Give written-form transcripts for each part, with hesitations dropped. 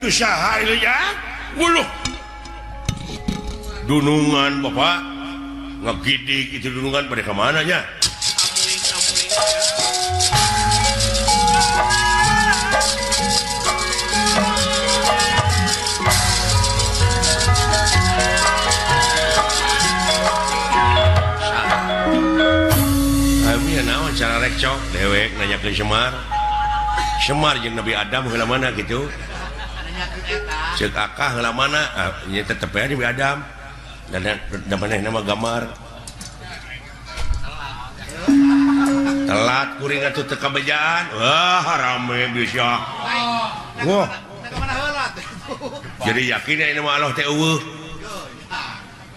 Saha ieu ya? Wuluh. Dunungan Bapak ngegidik itu dunungan pada ka mana nya? Abi naon cara rekcok dewek nanyakeun Semar. Semar jeung Nabi Adam heula mana gitu. Ceuk akah heula mana? Ah, nya tetep aya Nabi Adam. Dan manehna mah gamar. Telat kuring atuh teu kabejaan. Wah, rame bisa. Wah. Jadi yakin ini mah Allah teh eueuh.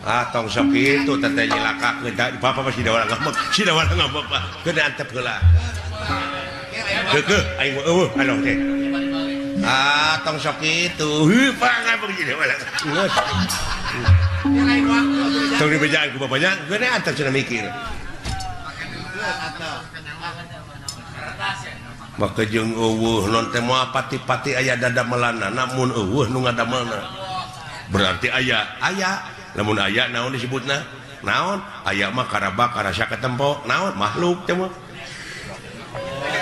Ah, tong sok kitu teh teh nyilakakeun tah bapak mah sida urang ngambek, sida urang ngambek Pak. Keun antep heula. Keukeuh aing mah eueuh Allah teh. Ah, tong sok kitu. Heuh, Pak ngambek sida urang. Geus. Tong dibejaan ku bapaknya, geus antep cenah mikir. Maka jeung eueuh non teh moal pati-pati aya dadamelana, namun eueuh nu ngadamelna. Berarti aya, aya. Lamun aya naon disebutna? Naon? Aya mah karabak karasa katempo, naon? Makhluk teh mah.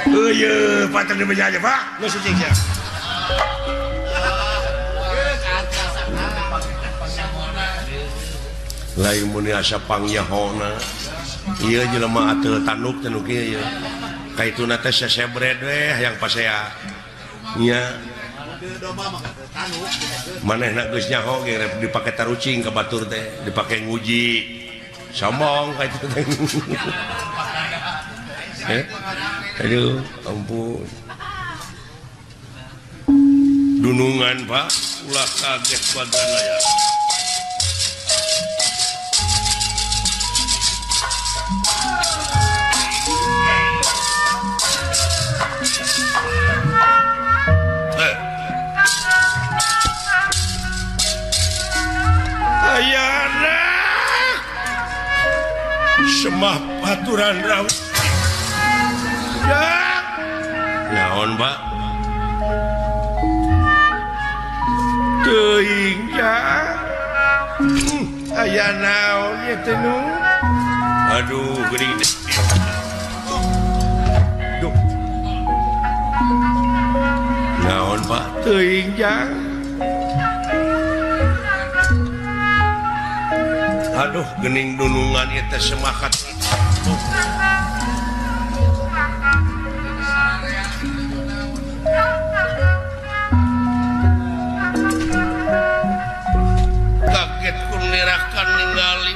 Eueuh, patah dibejaan Pak. Geus cicing sia. Lain mun asa pangyahona. Ieu jelema ateul tanduk teh nu kieu ieu. Kaituna teh sesebred weh hayang pasea. Nya. Manehna geus nyaho ge rek dipake tarucing ka batur teh, dipake nguji. Sombong ka itu teh. Aduh, ampun. Dunungan Pak, ulah kaget badan aya. Ayana semah paturan raw. Ya. Naon, Pak? Teuing ya. Aya naon ieu teh nu? Aduh, geuning teh. Duh. Naon, Pak? Teuing ya. Aduh, gening dunungan ieu teh semakat. Kaget ku nirakan ningali.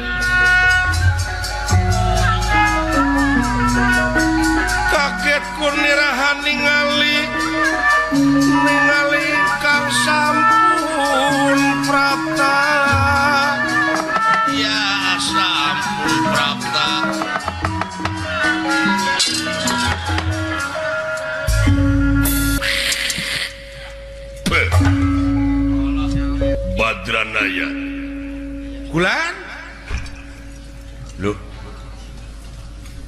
Kaget ku nirahan ningali. Ningali kang sampun prapta. Ya sampun prapta. Badranaya. Kulan? Loh.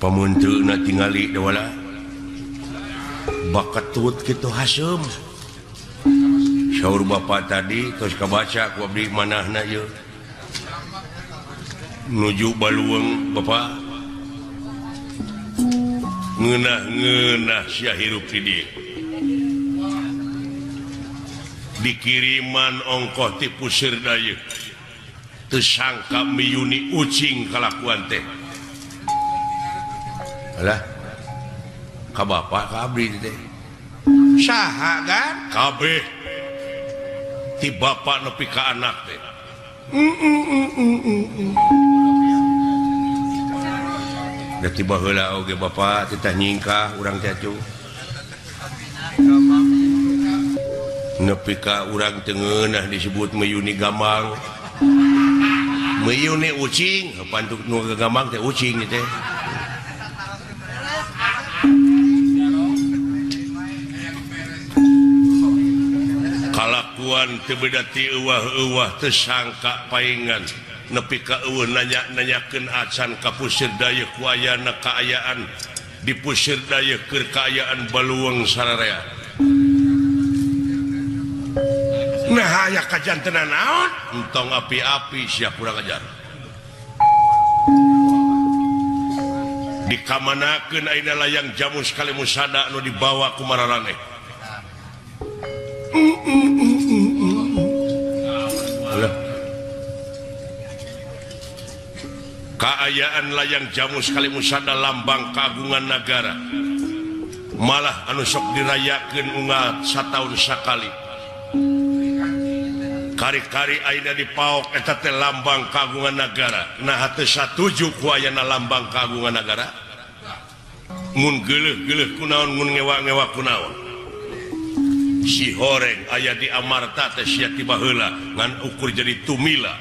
Pamunteuna tingali dawala. Baketut kitu haseum. Saur bapak tadi terus kabaca ku abdi manahna ieu. Nuju baluang bapak. Ngeunah-ngeunah sia hirup di dieu. Dikiriman ongkoh ti pusir dayeuh. Teu sangka miyuni ucing kalakuan teh. Alah. Ka bapak ka abdi teh. Saha kan? Kabeh. Ti bapak nepi ka anak teh. Da tiba heula oge bapak titah nyingkah urang teh atuh. Nepi ka urang teu ngeunah disebut meyuni gambang. Meyuni ucing, pantuk nu gambang teh ucing teh. Kalakuan teu beda ti euwah-euwah teu sangka paingan. Nepi ka eueuh nanya-nanyakeun acan ka pusir dayeuh ku ayana kaayaan di pusir dayeuh keur kaayaan baluang sararea. Nah aya kajantenan naon? Entong api-api sia kurang ajar. Dikamanakeun ayeuna layang jamus Kalimusada nu dibawa ku mararaneh. Kaayaan layang jamus Kalimusada lambang kagungan nagara. Malah anu sok dirayakeun unggal sataun sakali. Kari-kari ayeuna dipaok eta teh lambang kagungan nagara. Nah teu satuju ku ayana lambang kagungan nagara. Mun geuleuh-geuleuh kunaon mun ngewa-ngewa kunaon. Si horeng aya di Amarta teh sia ti baheula ngan ukur jadi tumila.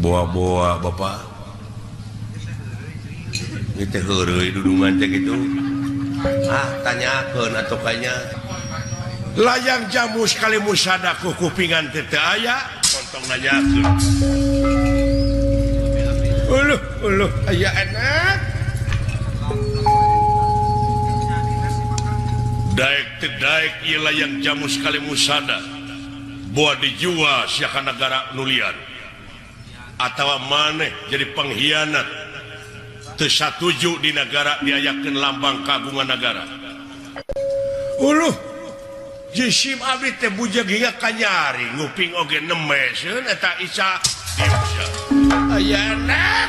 Boa-boa bapak. Ieu teh heureuy dudungan teh kitu. Ah tanyakeun atuh kanya. Layang jamus Kalimusada ku kupingan teh teu aya, montong nanyakeun. Uluh uluh aya enak. Daek teu daek ieu layang jamus Kalimusada boa dijual sia ka nagara nu lian. Atawa maneh jadi pengkhianat. Teu satuju di nagara diayakeun lambang kagungan nagara. Uluh jisim abdi teh bujeg hingga kanyari nguping oge nemeseun eta Isa. Aya enak.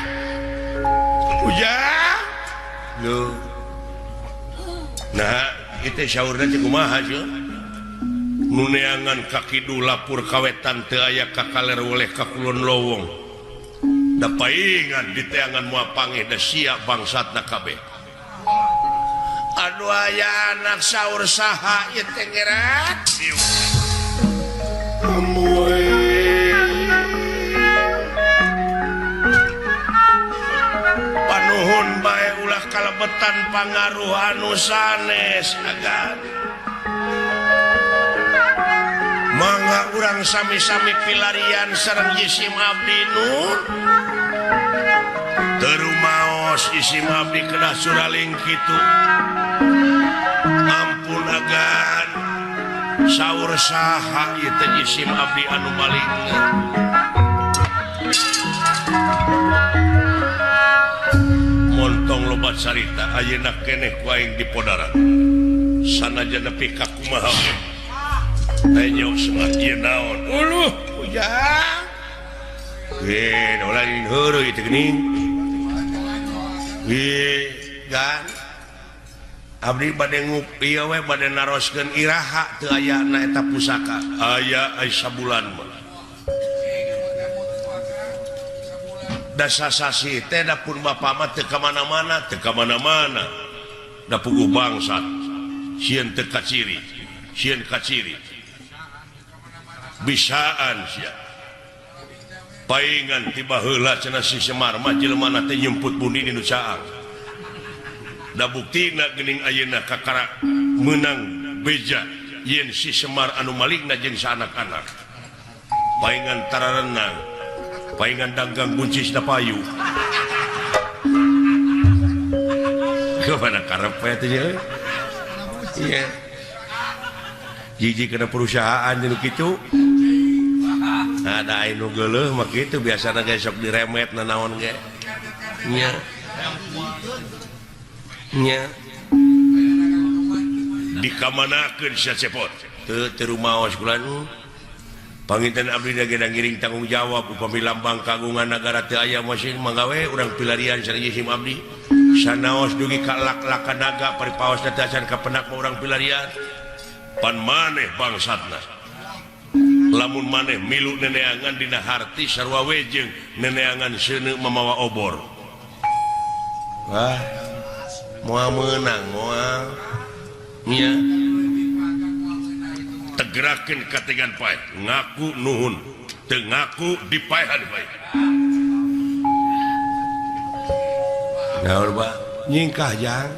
Ujang. Lho. Nah, ieu saurna teh kumaha sieun? Nu neangan ka kidul lapur ka wetan teu aya ka kaler woleh ka kulon lowong. Da paingan di teangan moal pangeh da sia bangsatna kabeh. Aduh aya anak saur saha ieu teh ngerat. Amoy. Panuhun bae ulah kalebetan pangaruh anu sanes agan. Mangga urang sami-sami pilarian sareng jisim abdi nur. Terumaos jisim abdi kedah suraling kitu. Ampun agan saur saha ieu teh jisim abdi anu maling. Montong loba carita ayeuna keneh ku aing di podaran. Sanajan nepi ka kumaha ge. Ayo Semar ieu naon? Uluh, ujang. Ge, lain heureuy teh geuning. Ge, gan. Abdi bade ngup ieu we bade naroskeun iraha teu aya na eta pusaka. Aya ai sabulan mah. Da sasasi teh da pun bapa mah teu ka mana-mana, teu ka mana-mana. Da puguh bangsat. Sieun teu kaciri, sieun kaciri. Bisaan sia. Paingan tiba heula cenah si Semar mah jelema teh nyumput bundi di nu caang. Da buktina geuning ayeuna kakara meunang beja yen si Semar anu maligna jeung saanak-anak. Paingan tararenang, paingan danggang buncis da payu. Kumaha karep we teh nya? Iya. Jiji kana perusahaan jeung kitu. Ada anu geuleuh mah kitu biasana ge sok diremet nanaon ge. Nya. Nya. Dikamanakeun sia cepot. Teu teu rumaos kula nu. Panginten abdi da ge ngiring tanggung jawab upami lambang kagungan nagara teu aya masih manggawe urang pilarian sareng jisim abdi. Sanaos dugi ka lak-lakan naga paripaosna teh acan kapenak mah urang pilarian. Pan maneh bangsatna. Lamun maneh milu neneangan dina harti sarua we jeung neneangan seuneu mamawa obor. Wah, moal meunang moal. Nya. Tegerakeun kategan paeh, ngaku nuhun, teu ngaku dipaehan bae. Naon ba? Nyingkah jang.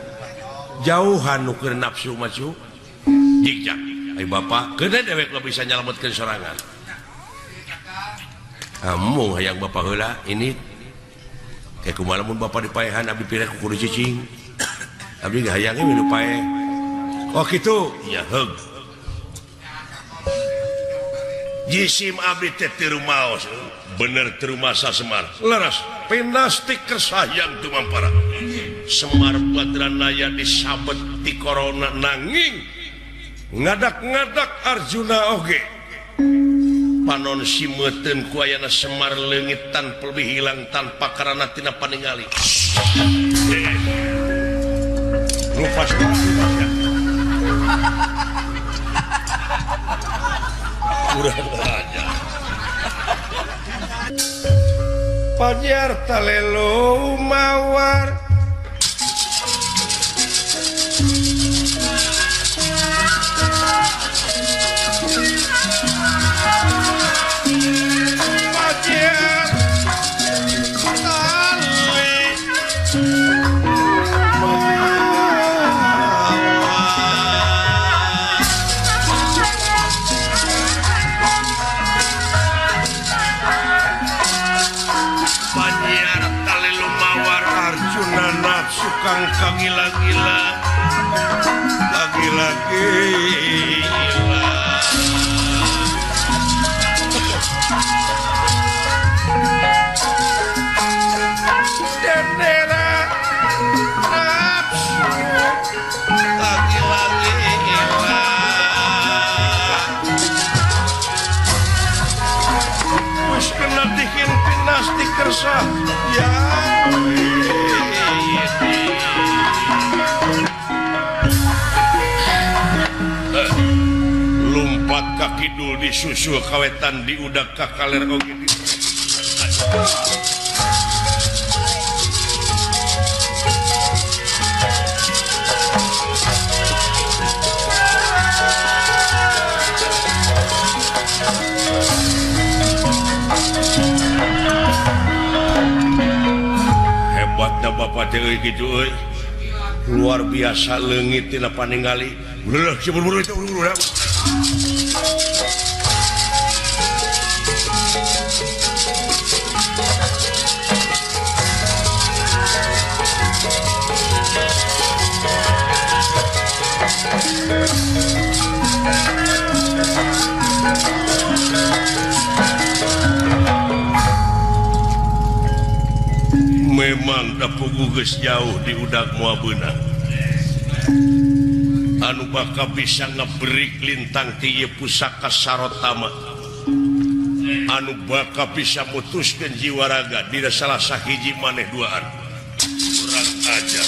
Jauhan nu keur nafsu mah cu. Jig jang. Ai bapak, keuna dewek lo bisa nyalametkeun sorangan. Amung hayang bapak heula ini. Kayak kumaha lamun bapak dipaehan abdi pira ku kudu cicing. Abdi hayangnya minum paeh. Oh kitu ya heug. Jisim abdi teh teu rumaos. Bener teu rumasa Semar. Leres pinasti kersayang tumampara. Semar Badranaya disabet ti corona nanging ngadak-ngadak Arjuna oge. Panon simeuten ku ayana Semar leungit tanpa lebih hilang tanpa karana tina paningali. Lupas ya. Kurang aja. Pajar talelo mawar pajar tali mawar. Pajar talelo mawar Arjuna nafsu kang kangila-gila lagi-lagi dendera nafsu lagi-lagi wis kena dikin pinasti kersa ya. Lumpat ka kidul disusul kawetan diudak ka kaler oge di hebatna bapak teh euy kitu euy. Luar biasa leungit tina paningali. Leuh buru-buru itu buru-buru. Memang dapugu geus jauh di udak moal beunang. Anu bakal bisa ngebrik lintang ti ieu pusaka Sarotama. Anu bakal bisa mutuskeun jiwa raga dina salah sahiji maneh duaan. Kurang ajar.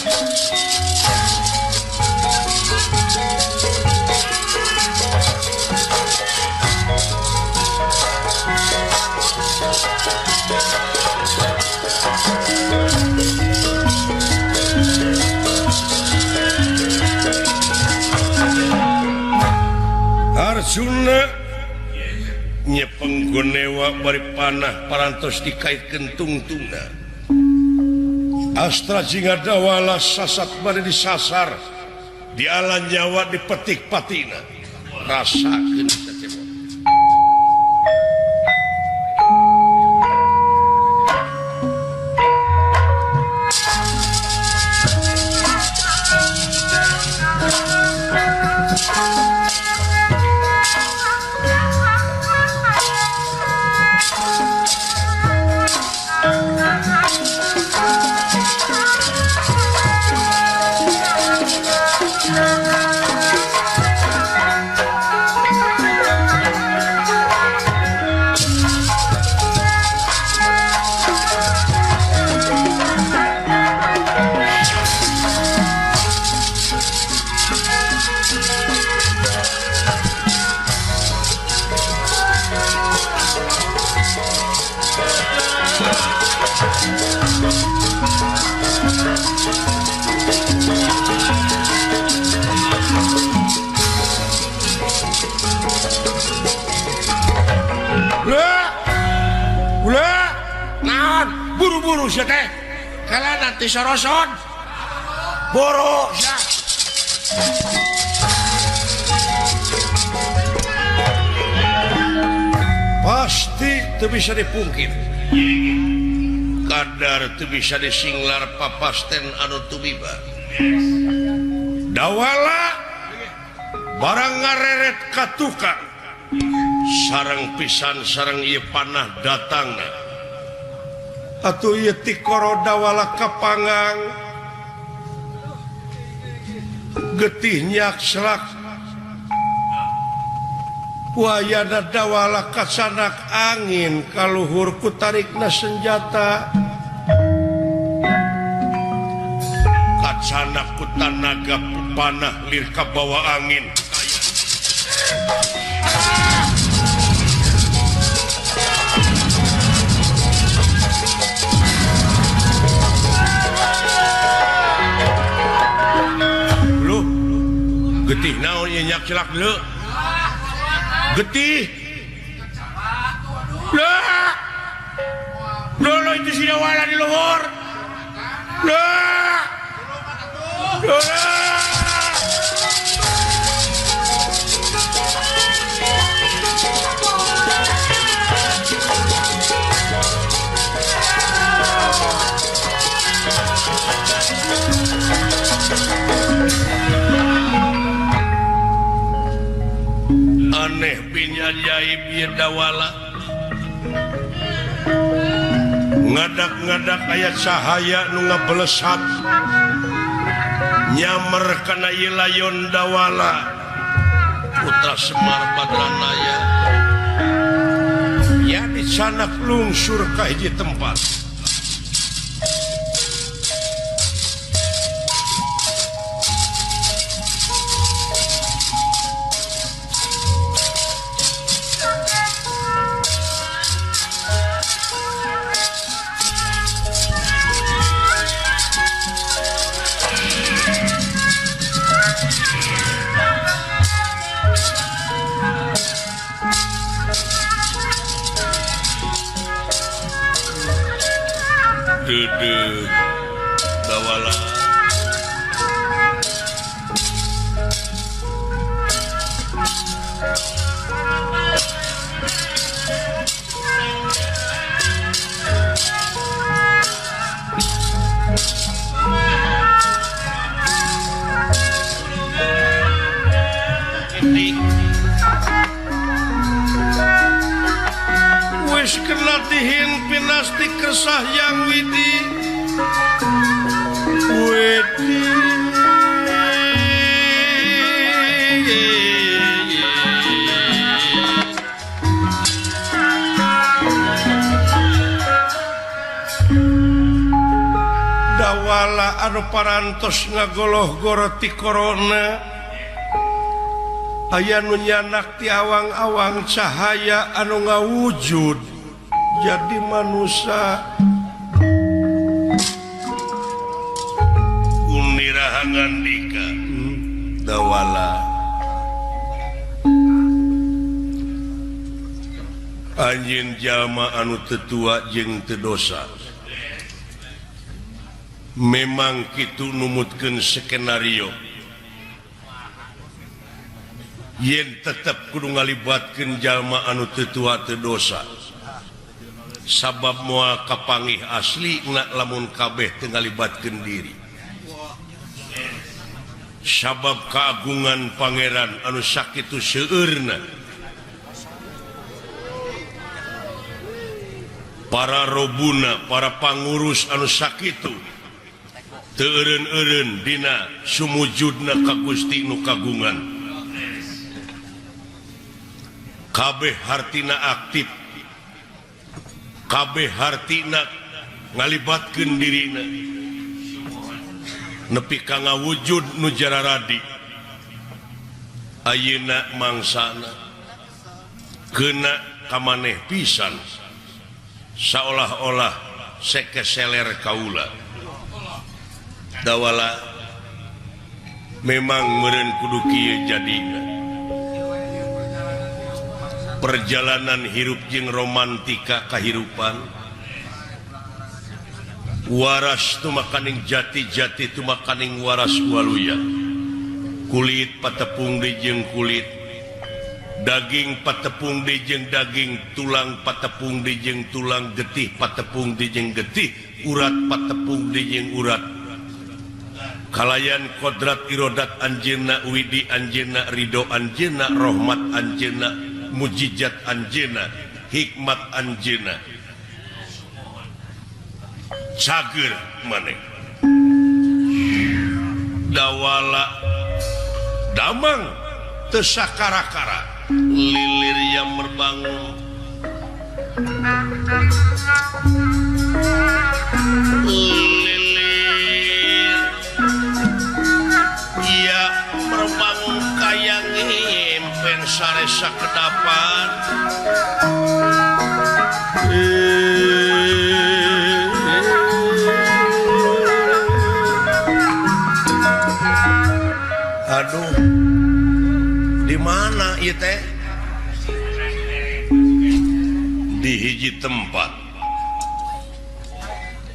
Arjuna nyepeng gonewa bari panah parantos dikaitkeun tungtungna. Astra Jingadawala sasat bari disasar, dialan nyawa dipetik patina. Rasakeun cacebot. Buru-buru sia teh. Kala nanti soroson. Boro sia. Pasti teu bisa dipungkir. Kadar teu bisa disinglar papasten anu tumiba. Dawala Barang ngareret ka tukang sareng pisan sareng ieu panah datangna. Atuh ieu tikoro dawala kapangang getih nyakslak wayana dawala kasanak angin kaluhur ku tarikna senjata kacanak ku tanaga panah lir kabawa angin. Loh, getih naon ieu nyakslak leu? Getih. Lah. Lolo itu si dawala di luhur. Lah. Lah. Aneh bin ajaib ieu dawala. Ngadak-ngadak aya cahaya nu ngabelesat nyamer kana ieu layon dawala putra Semar Badranaya. Ya dicanak lungsur ka hiji tempat. Dede dawala wis kena dihin pinasti kersah yang widi widi dawala anu parantos ngagoloh-goro ti korona aya nu nyanak ti awang-awang cahaya anu ngawujud jadi manusia. Unirahangan dika dawala anjeun jalma anu teu tua jeung teu dosa. Memang kitu numutkeun skenario yen tetep kudu ngalibatkeun jalma anu teu tua teu dosa. Sabab moal kapanggih asli na lamun kabeh teu ngalibatkeun diri. Sabab keagungan pangeran anu sakitu seueurna. Para robuna, para pangurus anu sakitu teu eureun-eureun dina sumujudna ka Gusti nu kagungan. Kabeh hartina aktif, kabeh hartina ngalibatkeun dirina nepi ka ngawujud nu jararadi. Ayeuna mangsana keuna ka maneh pisan saolah-olah sekeseler kaula. Dawala memang meureun kudu kieu jadina. Perjalanan hirup jeung romantika kahirupan waras tumakaning jati-jati tumakaning waras waluya. Kulit patepung deui jeung kulit, daging patepung deui jeung daging, tulang patepung deui jeung tulang, getih patepung deui jeung getih, urat patepung deui jeung urat. Kalayan kodrat irodat anjeunna, widi anjeunna, ridho anjeunna, rahmat anjeunna, mujizat anjeunna, hikmat anjeunna. Cager maneh. Dawala damang teu sakara-kara lilir yang merbangun lilir ia merbangun kaya ngimpen saresa kedapan. Aduh, di mana ieu teh? Di hiji tempat.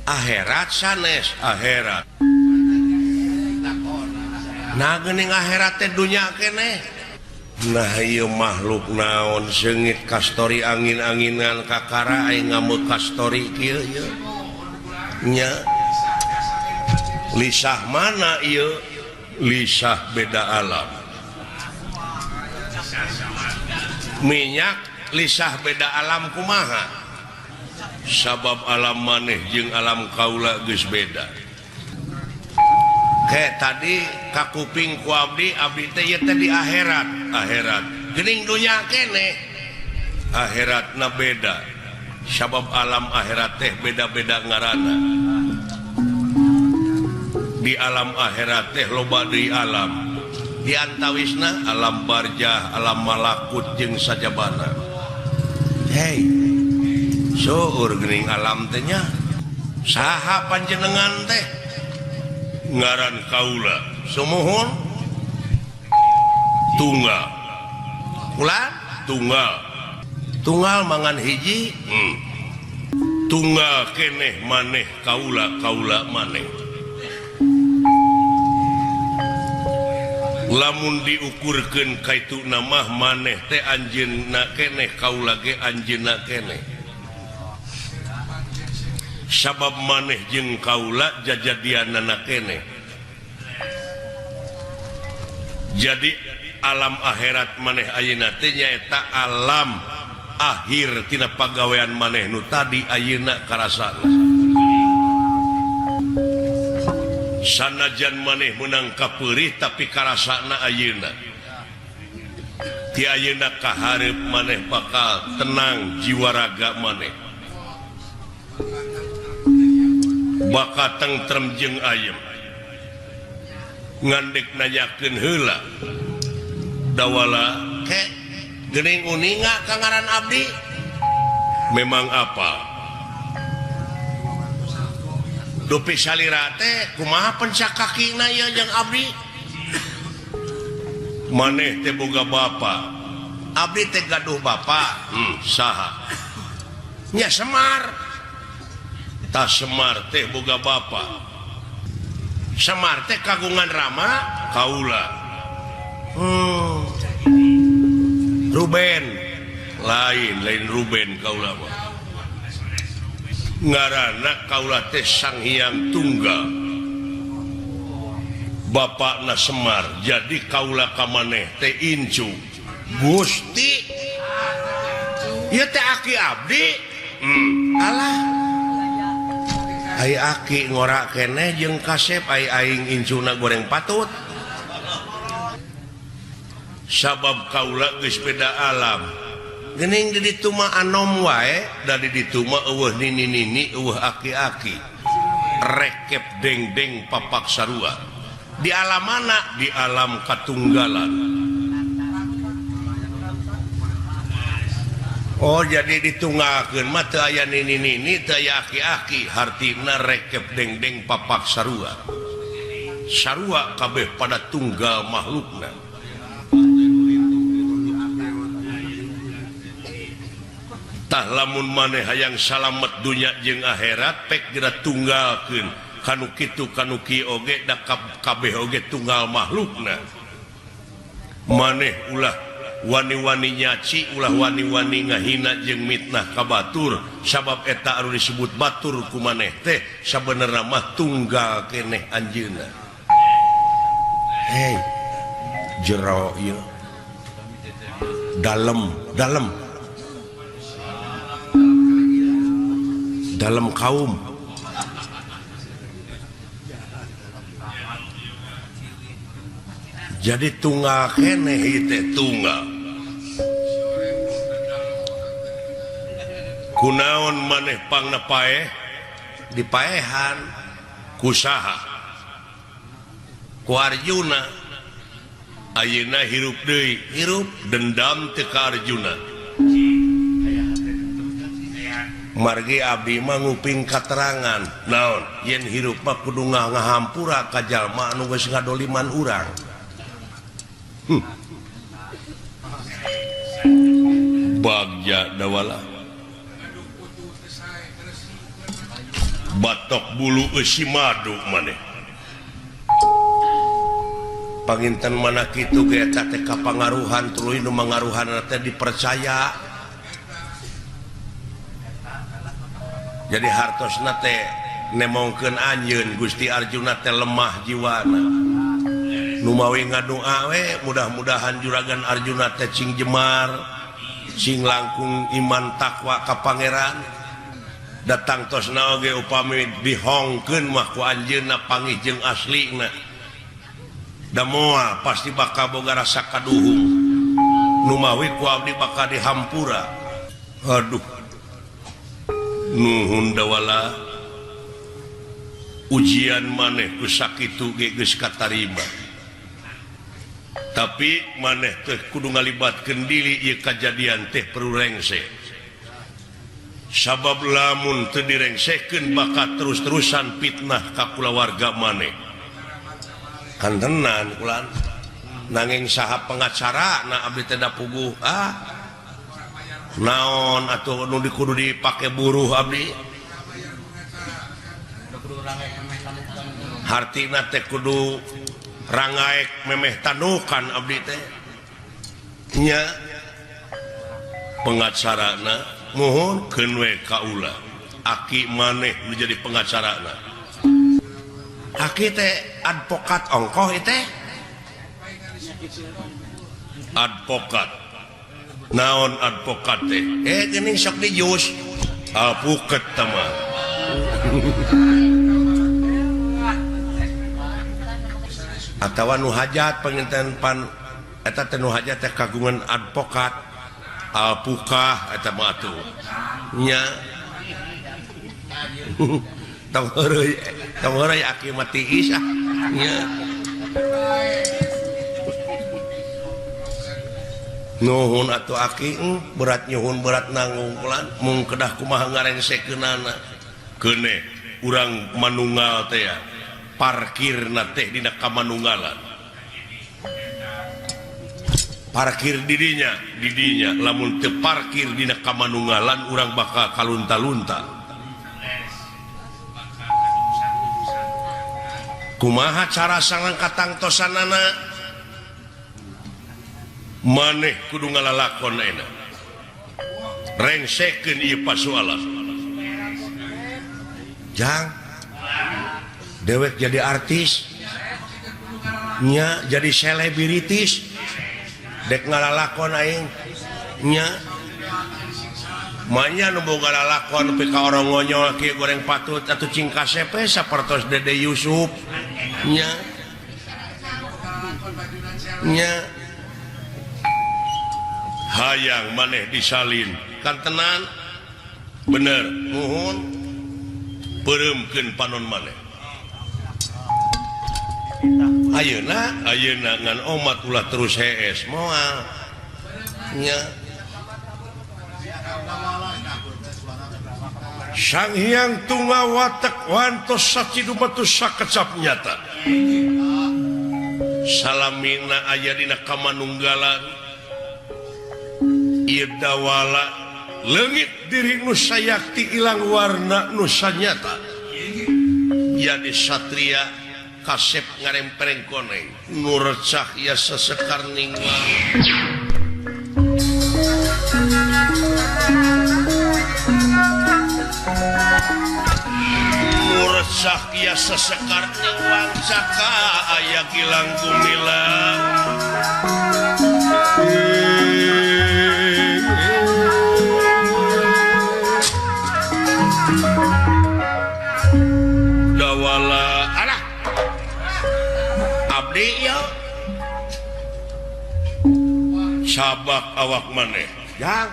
Akhirat sanes akhirat. Nah geuning akhirat teh dunya keneh. Nah ieu makhluk naon seungit kastori angin-anginan kakara aing ngameuk kastori kieu ieu. Nya. Lisah mana ieu? Lisah beda alam. Minyak lisah beda alam kumaha? Sabab alam maneh jeung alam kaula geus beda. Kayak tadi kakuping ku abdi, abdi teh ieu teh di akhirat, akhirat. Geuning dunya keneh. Akhiratna beda. Sabab alam akhirat teh beda-beda ngaranna. Di alam akhirat teh loba deui alam. Di antawisna alam barjah, alam malakut jeung sajabana. Hei, seueur geuning alam teh nya. Saha panjenengan teh? Ngaran kaula sumuhun tunggal. Kula tunggal. Tunggal mangan hiji. Tunggal keneh maneh kaula, kaula maneh. Lamun diukurkeun kaitu namah maneh teh anjeunna keneh kaula ge anjeunna keneh. Sabab maneh jeung kaula jajadianana keneh. Jadi alam akhirat maneh ayeuna teh nyaeta alam akhir tina pagawean maneh nu tadi ayeuna karasana. Sanajan maneh menang kapeurih tapi karasana ayeuna. Ti ayeuna kahareup maneh bakal tenang jiwa raga maneh. Bakal tentrem jeung ayem. Ngandek nanyakeun heula. Dawala ke geuning uninga ka ngaran abdi? Memang apa? Dupi salira teh kumaha pencak kakina ieu jeung abdi? Maneh teh boga bapa. Abdi teh gaduh bapa. Saha? Nya Semar. Tah Semar teh boga bapa. Semar teh kagungan rama kaula. Ruben. Lain Ruben kaula mah. Ngaranna kaula teh Sang Hyang Tunggal. Bapakna Semar, jadi kaula ka maneh teh incu. Gusti. Ieu teh aki abdi. Alah. Ai aki ngora keneh jeung kasep ai aing incuna goreng patut. Sabab kaula geus beda alam. Gening di ditu mah anom wae, da di ditu mah eueuh nini-nini, eueuh aki-aki. Rekep deng-deng papak sarua. Di alam mana? Di alam katunggalan. Oh, jadi ditunggalkeun mah teu aya nini-nini, teu aya aki-aki, hartina rekep deng-deng papak sarua. Sarua kabeh pada tunggal makhlukna. Tah lamun maneh hayang salamet dunya jeung akhirat pek geura tunggalkeun kanu kitu kanu kieu oge da kabeh oge tunggal makhlukna. Maneh ulah wani-wani nyaci, ulah wani-wani ngahina jeung mitnah ka batur, sabab eta anu disebut batur ku maneh teh sabenerna mah tunggal keneh anjeunna. Hei jero ieu dalem dalem dalem kaum jadi tunggal keneh ieu teh tunggal kunaon maneh pangna paeh dipaehan kusaha ku Arjuna ayeuna hirup deui hirup dendam teu ka Arjuna margi abdi mah nguping katerangan naon yen hirup mah kudu ngahampura ka jalma anu geus ngadoliman urang. Bagja dawala batok bulu eusi madu maneh panginten mana kitu ge eta teh kapangaruhan tuluy nu mangaruhanna teh dipercaya jadi hartosna teh nemongkeun anjeun Gusti Arjuna teh lemah jiwana nu mawi ngadoa we mudah-mudahan juragan Arjuna teh cing jemar cing langkung iman takwa ka pangeran datang tosna oge upami dihongkeun mah ku anjeunna pangih jeung aslina da moal pasti bakal boga rasa kaduhung nu mawi ku abdi bakal dihampura. Aduh nuhun dawala ujian maneh ku sakitu ge geus katarima tapi maneh teh kudu ngalibatkeun diri ieu kajadian teh perlu rengse sabab lamun teu direngsekeun bakal terus-terusan fitnah ka kulawarga maneh kantenan kulan nanging saha pengacara na abdi teh da puguh ah naon atuh nu kudu dipake buruh abdi hartina teh kudu rangaek memeh tanukan abdi teh nya pengacarana mohon keun we kaula aki maneh nu jadi pengacarana aki teh advokat ongkoh ieu teh advokat naon advokat teh geuning sok dijus alpuket teh mah atawa nu hajat panginten pan eta teh nu hajat teh kagungan advokat alpukah eta mah atuh nya tong heureuy aki mah tiis ah nya nuhun atuh aki berat nyuhun berat nanggung kulan mung kedah kumaha ngarengsekeunana keuneh urang manunggal teh ya parkirna teh dina kamanunggalan parkir didinya didinya lamun teu parkir dina kamanunggalan urang bakal kalunta-lunta kumaha cara sangang katangtosanana maneh kudu ngalalakon ayeuna rengsekeun ieu pasualan jang dewek jadi artis nya jadi selebritis dek ngalalakon aing nya manya nu boga lalakon nepi ka orang ngonyol kieu goreng patut atuh cing kasepe sapertos Dede Yusuf nya nya hayang maneh disalin kan tenan bener nuhun peureumkeun panon maneh ayeuna ayeuna ngan omat ulah terus hees moal nya Sang Hyang Tunggal watek wantos sacidumatus sakecap nyata salamina aya dina kamanunggalan ieu dawala leungit diri nu sayakti ilang warna nu sanyata jadi satria kasep ngarempereng koneng nu recah ya sesekar ninggal nu Tansah kia sesekar ning wangsaka aya gilang gumilang. Dawala alah abdi ya sabak awak maneh jang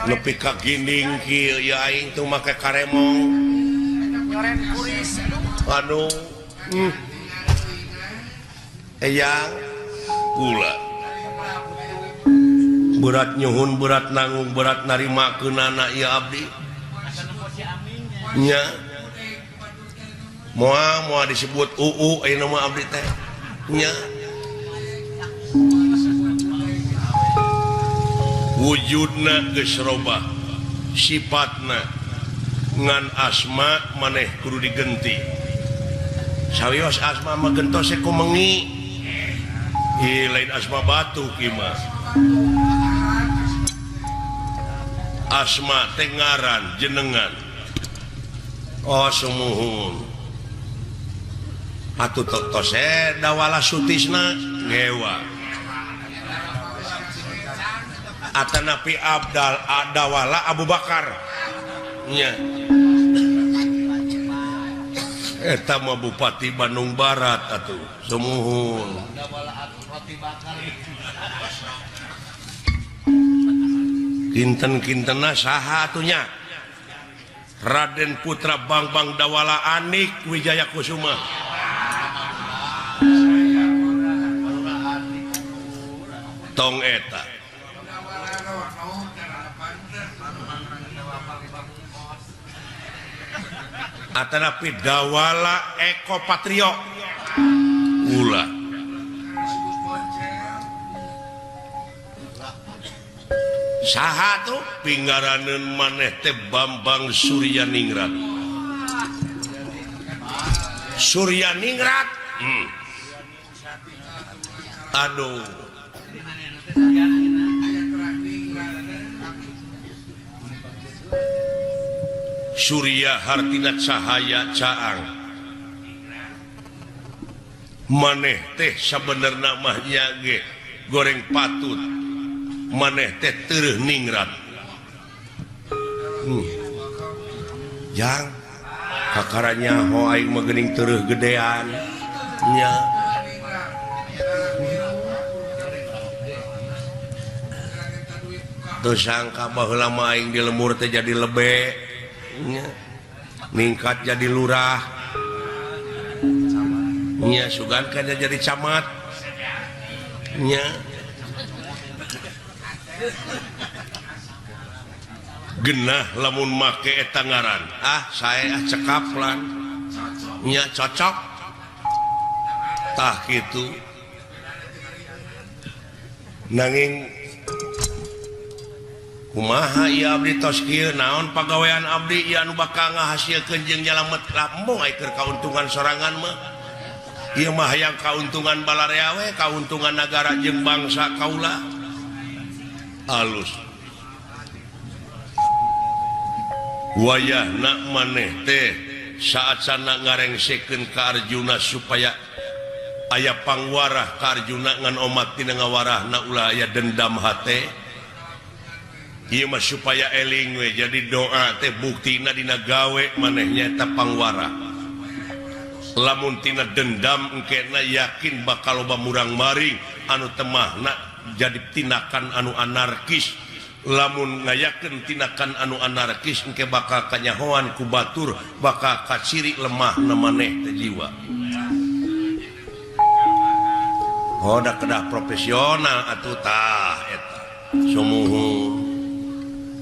nepi ka ginding kieu ya aing tuh make karemong aduh eyang gula berat nyuhun berat nanggung berat narimakeunana ieu abdi nya moal moal disebut uu ayeuna mah abdi teh nya wujudna geus robah sifatna ngan asma maneh kudu digenti sawios asma mah gentos ku mengi ieu lain asma batu kieu mah asma teh ngaran jenengan oh sumuhun atuh tos dawala sutisna ngewa atanapi Abdal Adawala Abu Bakar nya eta mah Bupati Bandung Barat atuh sumuhun kinten-kintena saha atuh nya Raden Putra Bangbang Dawala Anik Wijaya Kusuma tong eta atanapi Dawala Eko Patrio ulah saha tuh pinggaraneun maneh teh Bambang Suryaningrat Suryaningrat aduh Surya hartina cahaya caang maneh teh sabenerna mah nya ge goreng patut maneh teh teureun ningrat jang kakaranya ho aing mah geuning teureun gedean nya teu sangka baheula mah aing di lemur teh jadi lebe nya ningkat jadi lurah nya sugan kana jadi camat nya genah lamun make eta ngaran ah saya ah cekap lan nya cocok tah kitu nanging kumaha ieu abdi tos kieu naon pagawean abdi ieu anu bakal ngahasilkeun jeung nyalamet lambung ai keur kauntungan sorangan mah ieu mah hayang kauntungan balarea we kauntungan nagara jeung bangsa kaula alus wayahna maneh teh saat sana ngarengsekeun ka Arjuna supaya aya pangwarah ka Arjuna ngan omat tina ngawarahna ulah aya dendam hate ieu mah supaya eling we jadi doa teh buktina dina gawe maneh nyaeta pangwarah lamun tina dendam engkena yakin bakal loba murang maring anu temahna jadi tindakan anu anarkis lamun ngayakeun tindakan anu anarkis engke bakal kanyahoan ku batur bakal kaciri lemahna maneh teh jiwa oh da kedah profesional atuh tah eta sumuhun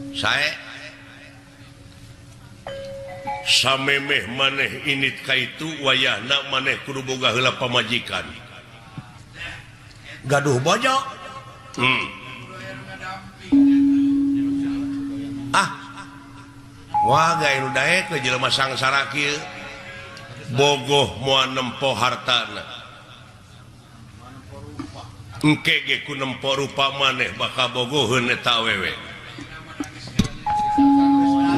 sae samemeh maneh init ka itu wayahna maneh kudu boga heula pamajikan gaduh bojo ah wah gae nu daek we jelema sangsara kieu bogoh moal nempo hartana engke ge ku nempo rupa maneh bakal bogoheun eta awewe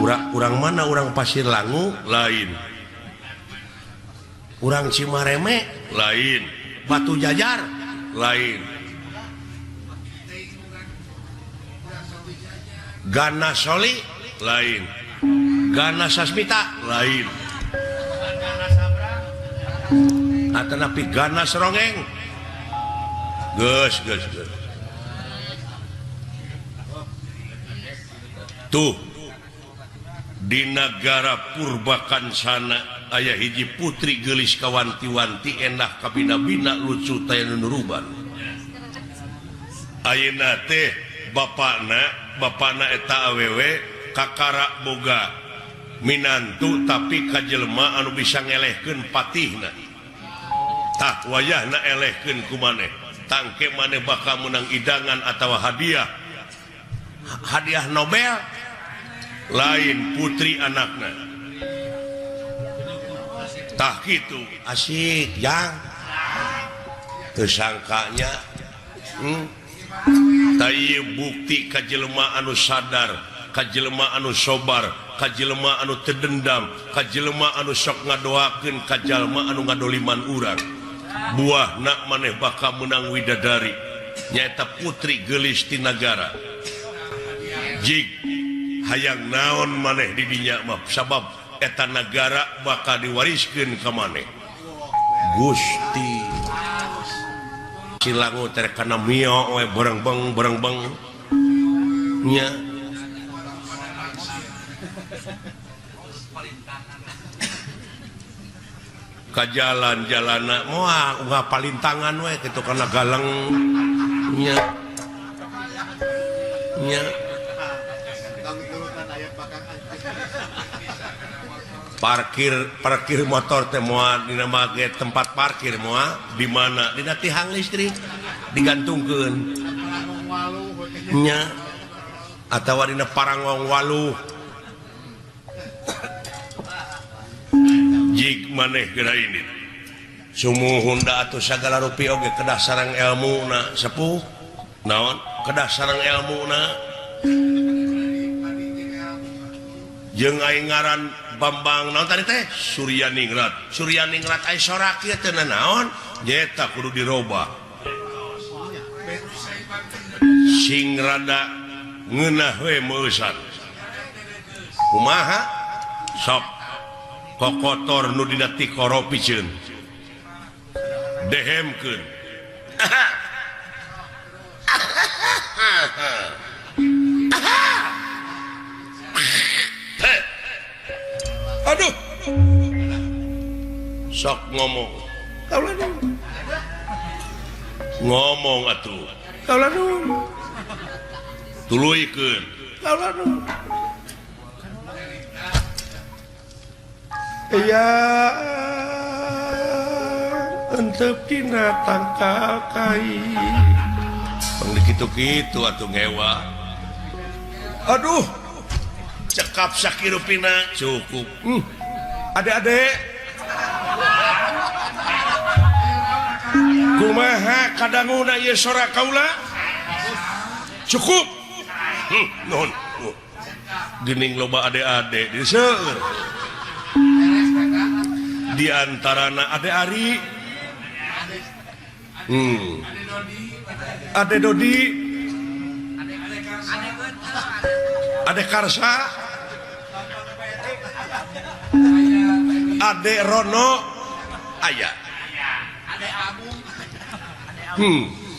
Urang mana urang Pasir Langu lain. Urang Cimareme lain. Batu Jajar lain. Gana Soli lain. Gana Sasmita lain. Atanapi Gana Serongeng. Geus geus geus. Tuh di nagara Purbakancana aya hiji putri geulis kawanti-wanti endah kabina-bina lucu taya nunuruban. Ayeuna teh bapana eta awewe kakara boga minantu tapi ka jelema anu bisa ngelehkeun patihna. Tah wayahna elehkeun ku maneh. Tangke maneh bakal menang idangan atawa hadiah. Hadiah Nobel lain putri anakna. Tah kitu asik jang. Teu sangkanya Tah bukti ka jelema anu sadar, ka jelema anu sobar, ka jelema anu teu dendam, ka jelema anu sok ngadoakeun ka jalma anu ngadoliman urang. Buahna maneh bakal menang widadari nyaeta putri geulis ti nagara. Jig hayang naon maneh di dinya mah sabab eta nagara bakal diwariskeun ka maneh. Gusti Silangu teh kana mio we berengbeng berengbeng nya. Ka jalan-jalana moal unggah palintangan we kitu kana galeng nya. Nya. Parkir motor teh moal dina make tempat parkir moal di mana dina tihang listrik digantungkeun nya atawa dina parangong waluh. Jig maneh geura ini sumuhun da atuh sagala rupi oge kedah sareng elmuna sepuh naon kedah sareng elmuna jeung aing ngaran Bambang naon tadi teh Suryaningrat. Suryaningrat ai sorak ieu teh naon nyaeta kudu dirobah sing rada ngeunah we meusan kumaha sok kokotor nu dina tikoro piceun dehemkeun. Aduh sok ngomong kaula nuhun ngomong atuh kaula nuhun tuluykeun kaula nuhun. Iya entep dina tangkal kai pang dikitu-kitu atuh ngewa. Aduh cekap sakirupina cukup. Adek-adek kumaha kadanguna ieu sora kaula cukup. Nuhun geuning loba adek-adek di seueur di antarana Ade Ari, Ade Dodi, Ade Karsa, Ade Rono, aya.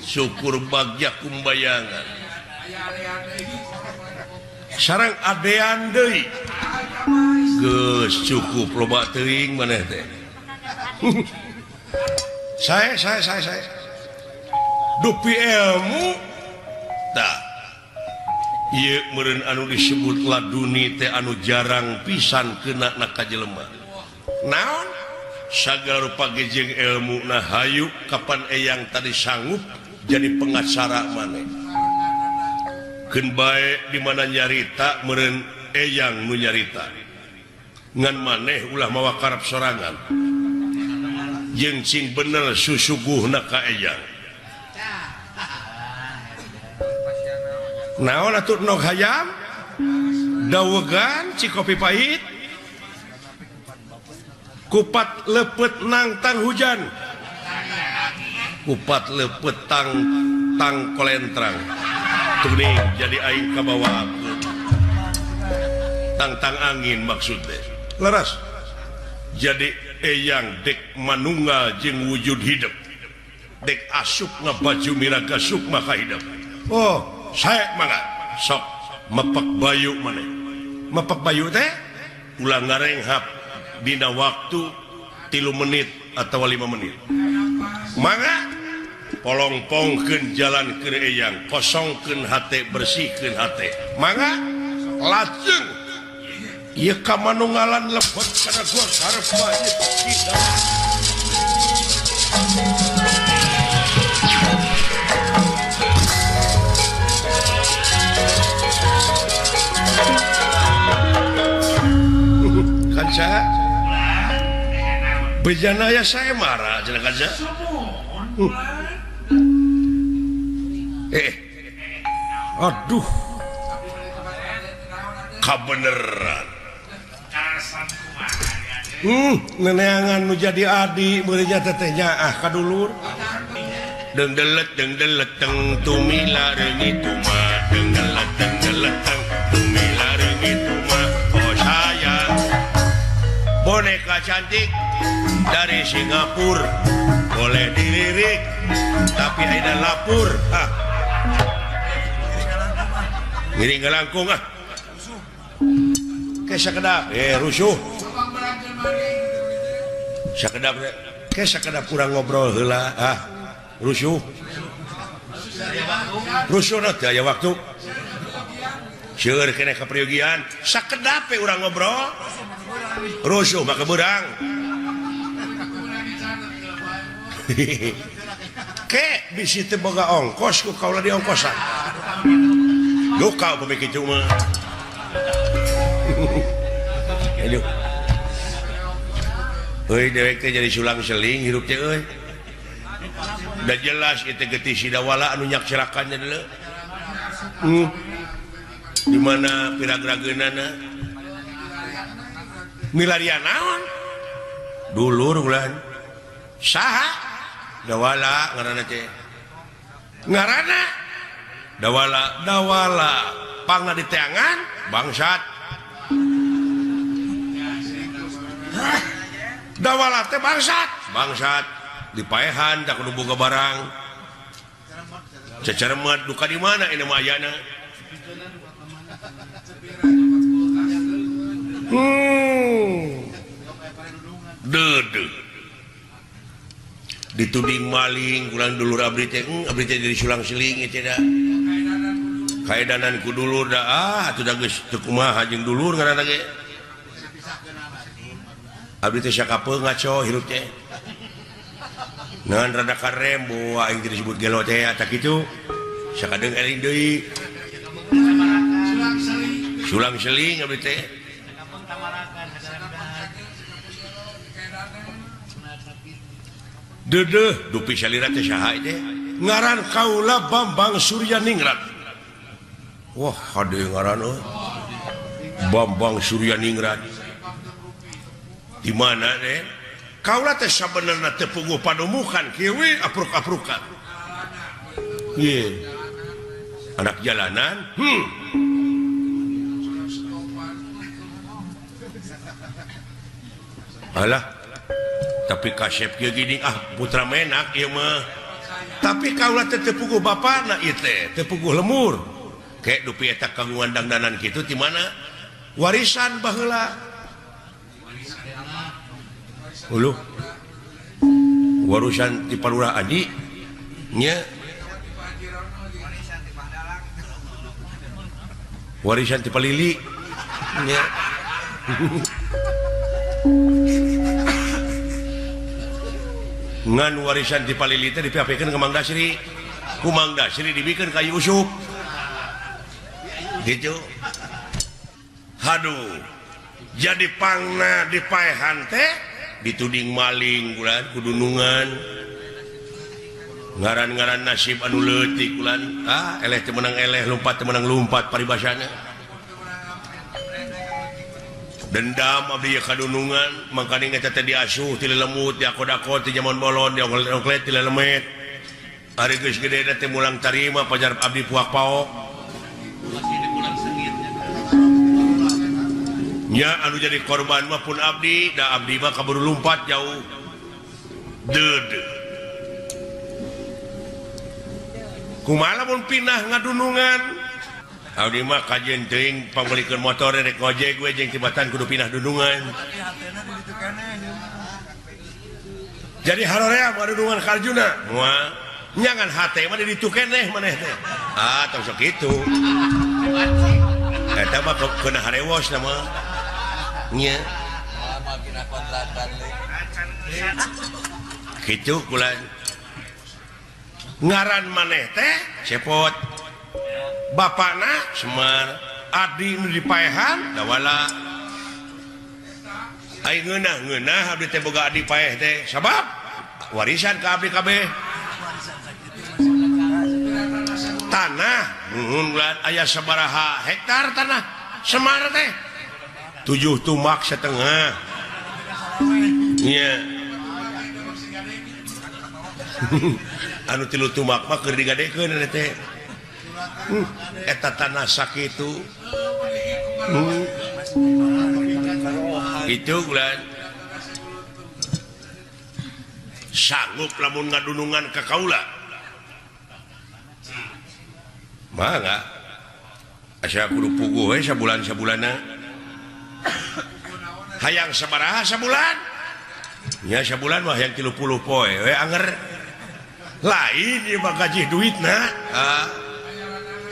Syukur bagya kumbayangan. Sareng adean deui. Geus cukup loba teuing maneh teh. Saya dupi ilmu tah ieu meureun anu disebut laduni teh anu jarang pisan kena na ka jelema. Naon? Sagala rupa ge jeung ilmu na hayu kapan eyang tadi sanggup jadi pengacara maneh. Keun bae di mana nyarita meureun eyang nu nyarita. Ngan maneh ulah mawa karep sorangan. Jeung cing bener susuguhna ka eyang. Naon atuh nog hayam? Dawegan Cikopi pahit kupat lepet nangtang hujan kupat lepet tang tang kolentrang tuning jadi aing kabawa tang-tang angin maksudnya leras jadi eyang dek manunggal jeung wujud hidup dek asup ngabaju miraga sukma ka hidup. Oh saya mangga sok mepak bayu maneh mepak bayu teh ulah ngarenghap dina waktu 3 menit atau 5 menit mangga polongpongkeun jalan keur eyang kosongkeun hate bersihkeun hate mangga lajeng ieu ka manunggalan lebet kana gua karep bae kita. Kanca bejana ya saya marah cenah kanca. Aduh kabeneran neneangan nu jadi adi beureunya teteh nyaah ka dulur. Dengdelet dengdelet teng tumila reungit tuma dengdelet dengdelet teng tumila reungit tuma. Oh sayang boneka cantik dari Singapura boleh dilirik tapi ayeuna lapur. Ah ngiring ngalangkung ah ke sakedap rusuh sakedap ke sakedap kurang ngobrol heula ah rusuh rusuh na teu aya waktu seueur keneh kapriogian sakedap we urang ngobrol rusuh maka beurang ke bisi teu boga ongkos ku kaula diongkosan duka upami kitu mah. Aduh. Euy dewek teh jadi sulang seling hirup teh euy. Da jelas ieu teh getih sidawala anu nyakserakannya deuleu. Di mana piragrageunana? Milarian naon? Dulur ulan. Saha? Dawala ngaranna teh. Ngaranna Dawala, dawala. Pangna diteangan bangsat. Dawala teh bangsat, bangsat dipaehan tak kudu boga barang. Cecermet duka di mana ini mah ayana. Deudeuh. Dituding maling kurang dulur abdi teh, abdi teh jadi sulang-seling ieu teh da. Kaedanan ku dulur da ah atuh da geus teu kumaha jeung dulur ngaranna ge. Abdi teh sakapeung ngaco hirup teh. Ngan rada karem boa aing teh disebut gelo teh eta kitu. Sakadeung eling deui. Sulang-seling abdi teh. Dedeh dupi salira teh saha teh? Ngaran kaula Bambang Suryaningrat. Wah, hade ngaran euy. Bambang Suryaningrat. Di mana teh? Kaula teh sabenerna teu puguh padumukan kieu we apruk-aprukan. Ieu. Anak jalanan. Alah. Tapi kasep kieu gini ah putra menak ieu mah. Tapi kaula teh teu puguh bapana ieu teh, teu puguh lemur. Kayak dupi eta kagungan dangdanan kitu ti mana? Warisan baheula. Uluh. Warisan ti Palurah Adi nya. Warisan ti Palili nya. Ngan warisan ti Palili teh dipiapikeun ka Mang Dasri. Ku Mang Dasri dibikeun ka Yusuf. Gitu. Haduh. Jadi pangna dipaehan teh dituding maling kulan kudunungan. Ngaran-ngaran nasib anu leutik kulan. Ah, eleh teu meunang eleh, lumpat teu meunang lumpat paribasana. Dendam abdi kadunungan mangkaning eta teh diasuh ti lelembut diakod-akod ti jaman bolon dioklet-oklet ti lelemet. Ari geus gede teh mulang tarima pajar abdi puak paok. Nya anu jadi korban mah pun abdi, da abdi mah kaburu lumpat jauh. Deud. Kumaha lamun pindah ngadunungan? Abdi mah kajeun teuing pangmeulikeun motor rek ngojek we jeung tibatan kudu pindah dunungan. Jadi haroream ngadunungan ka Arjuna. Moal nyangan hate mah di ditu keneh maneh teh. Ah, tong sok kitu. Eta mah keuna harewos na mah. Nya. Kitu kula. Ngaran maneh teh cepot. Bapakna Semar, adi nu dipaehan dawala. Ai ngeunah-ngeunah abdi teh boga adi paeh teh sabab warisan ka abdi kabeh. Tanah nuhun ulah aya sabaraha hektar tanah Semar teh 7 tumak setengah. Nya. Anu 3 tumak mah keur digadekeun teh. Eta tanah sakitu. Itu ulah sanggup lamun ngadunungan ka kaula. Mangga. Asa kudu puguh we sabulan-sabulanna. Hayang sabaraha sabulan? Nya sabulan mah hayang 30 poe we anger. Lain ieu mah gaji duitna. Ah.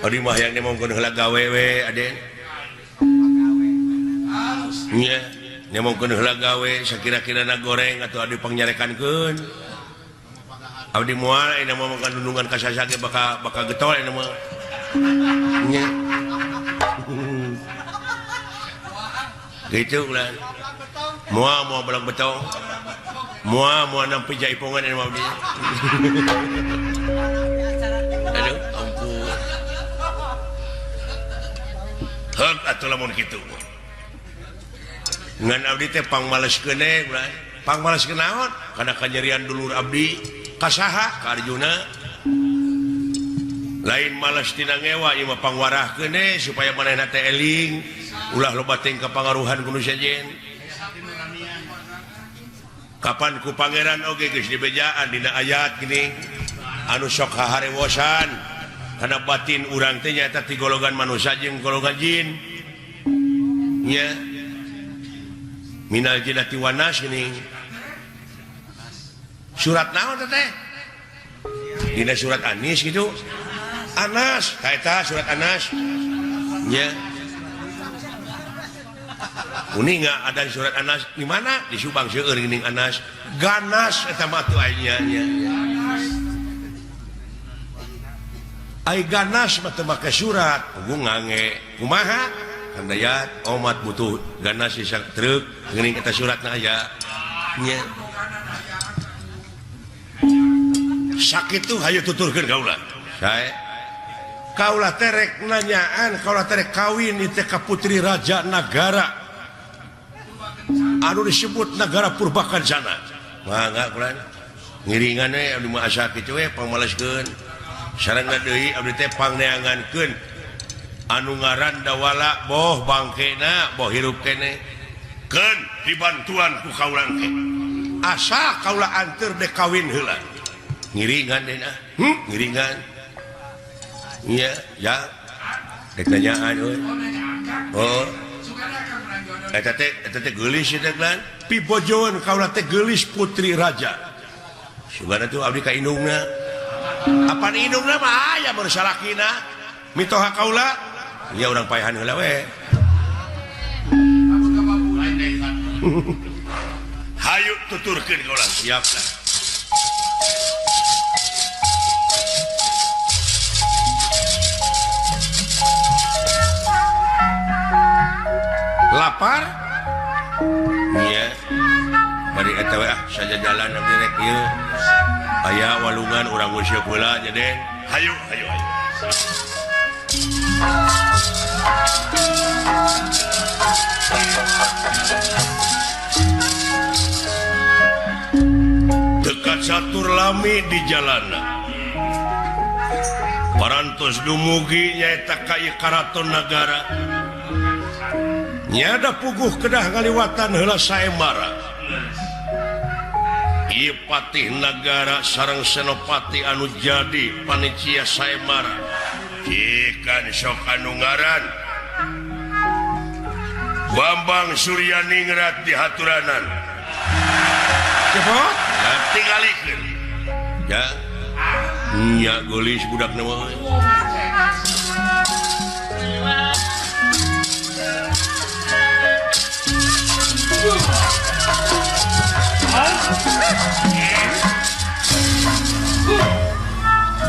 Adi mah hayang nemongkeun heula gawe we aden. Nya, nemongkeun heula gawe sakira-kirana goreng atuh adi pangnyarekankeun. Abdi moal ayeuna mah makan dunungan ka sasa ge bakal bakal getol ayeuna mah. Nya. Gitu ulah. Moal moal belang betong. Moal moal nampi jaipongan ayeuna mah abdi. Aduh, ampun. Heug atuh lamun kitu. Ngan abdi teh pangmaleskeun we, pangmaleskeun naon? Kana kanyerian dulur abdi kasaha ka Arjuna. Lain males tina ngewa ieu mah pangwarahkeun we supaya manehna teh eling, ulah loba teuing kapangaruhan ku nu sejen. Kapan ku pangeran oge geus dibejaan dina ayat gini anu sok haharewosan kana batin urang teh nyaeta ti golongan manusia jeung golongan jin. Nya. Minal jinnati wan nas gini. Surat naon teh? Dina surat Anis gitu. Anas, ka eta surat Anas. Nya. Uninga ada surat Anas di mana? Di Subang seueur geuning Anas. Ganas eta mah atuh aya nya. Ai ganas mah teu make surat, puguh ngange. Kumaha? Kang Dayat omat butuh ganas sisa truk geuning eta suratna aya. Nya. Sakitu hayu tuturkeun kaula. Sae. Kaula terek nanyaan, kaula terek kawin ieu teh ka putri raja nagara. Anu disebut negara Purbakancana. Mangga kula. Ngiringan we abdi mah asa kitu we pangmaleskeun. Sareng deui abdi teh pangneangankeun anu ngaran dawala boh bangkena boh hirup kene. Keun dibantuan ku kaula engke. Asa kaula anteur dek kawin heula. Ngiringan deui ah. Ngiringan. Iya, ya. Dek nanyaan euy. Oh. Eta teh geulis teh lan. Pibojoeun kaula teh geulis putri raja. Sugana tuh abdi ka indungna. Apan indungna mah aya mun salakina. Mitoha kaula nya urang paehan heula we. Hayu tuturkeun kaula siap lah. Lapar? Iya. Bari eta we ah sajajalan abdi rek ieu. Aya walungan urang nguseup heula nya Den. Hayu hayu hayu. Dekat satur lami di jalana. Parantos dumugi nyaeta ka ieu karaton nagara. Nyada puguh kedah ngaliwatan heula saembara. Ieu patih nagara sareng senopati anu jadi panitia saembara. Ikan sok anu ngaran Bambang Suryaningrat di haturanan. Cepot, tingalikeun. Ya. Nya geulis budak na mah.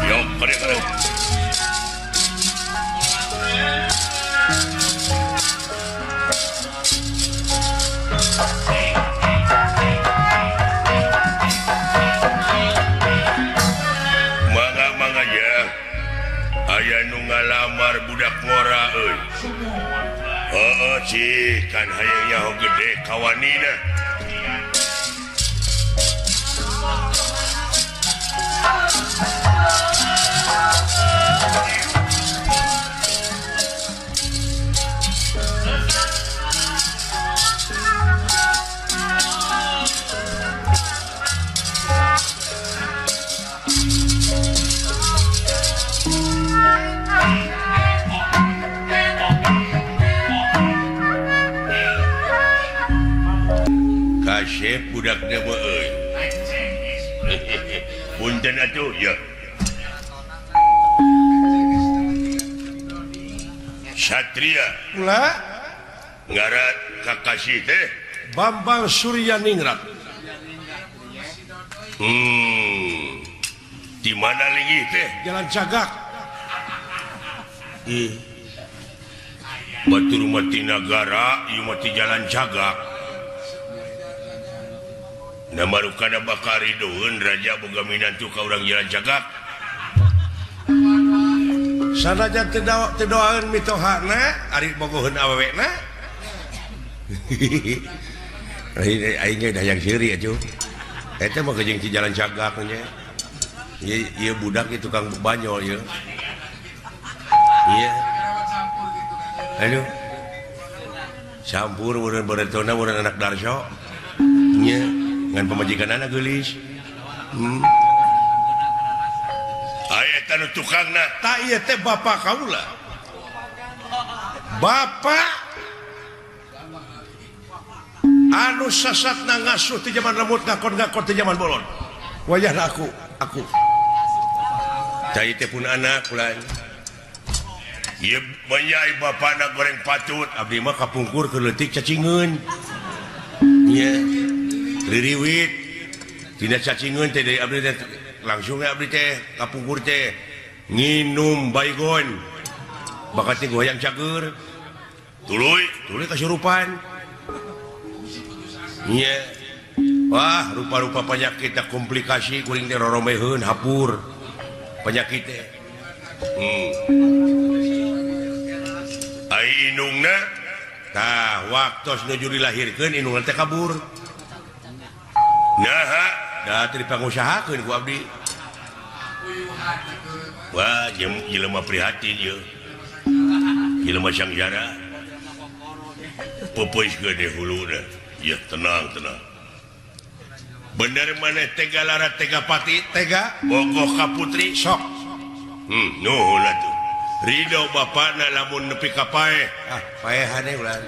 Yo, kare-kare. Mangga-mangga ya. Aya nu ngalamar budak ngora euy. Heeh, cih, kan hayang nyaho gede kawanina. Kasep budak mah euy. Punten atuh ya. Satria Kula ngaran kakasih teh Bambang Suryaningrat. Di mana linggih teh? Jalan Cagak. Ih. Batur mati nagara, ieu mah ti Jalan Cagak. Nah marukana bakal ridoeun raja boga minantu ka urang Jalan Cagak. Sanajan teu doaeun mitohana, ari bogoheun awewena. Aing ge hayang seuri atuh. Eta mah jeung ti Jalan Cagak nya. Ieu budak ieu tukang banyol ieu. Iya. Aduh. Campur urang beretona urang anak Darso. Nya. Ngan pamajikanana geulis. Aya eta nu tukangna, tah ieu teh bapa kaula. Bapa anu sasatna ngasuh ti jaman lemut ngakon-ngakon ti jaman bolon. Wayahna aku. Tah ieu teh pun anak ulah. Ieu banyak bapana goreng patut, abdi mah kapungkur keur leutik cacingeun. Nya. Ririwit tina cacingeun teh dari abdi teh langsung abdi teh kapungkur teh nginum baygon bakat teh goyang cager tuluy tuluy kasurupan nya. Wah rupa-rupa penyakit teh komplikasi kuring teh roromeheun hapur penyakit teh. Ai indungna tah waktos nuju dilahirkeun indungna teh kabur. Nah, dah teu dipangusahakeun ku abdi. Wah, jelema prihatin ieu. Jelema sangjara. Peupeuskeun di huluna. Ya, tenang, tenang. Bener maneh tega lara tega pati, tega bogoh ka putri sok. Nuhun atuh. Ridho bapana lamun nepi ka paeh. Ah, paehane ulah.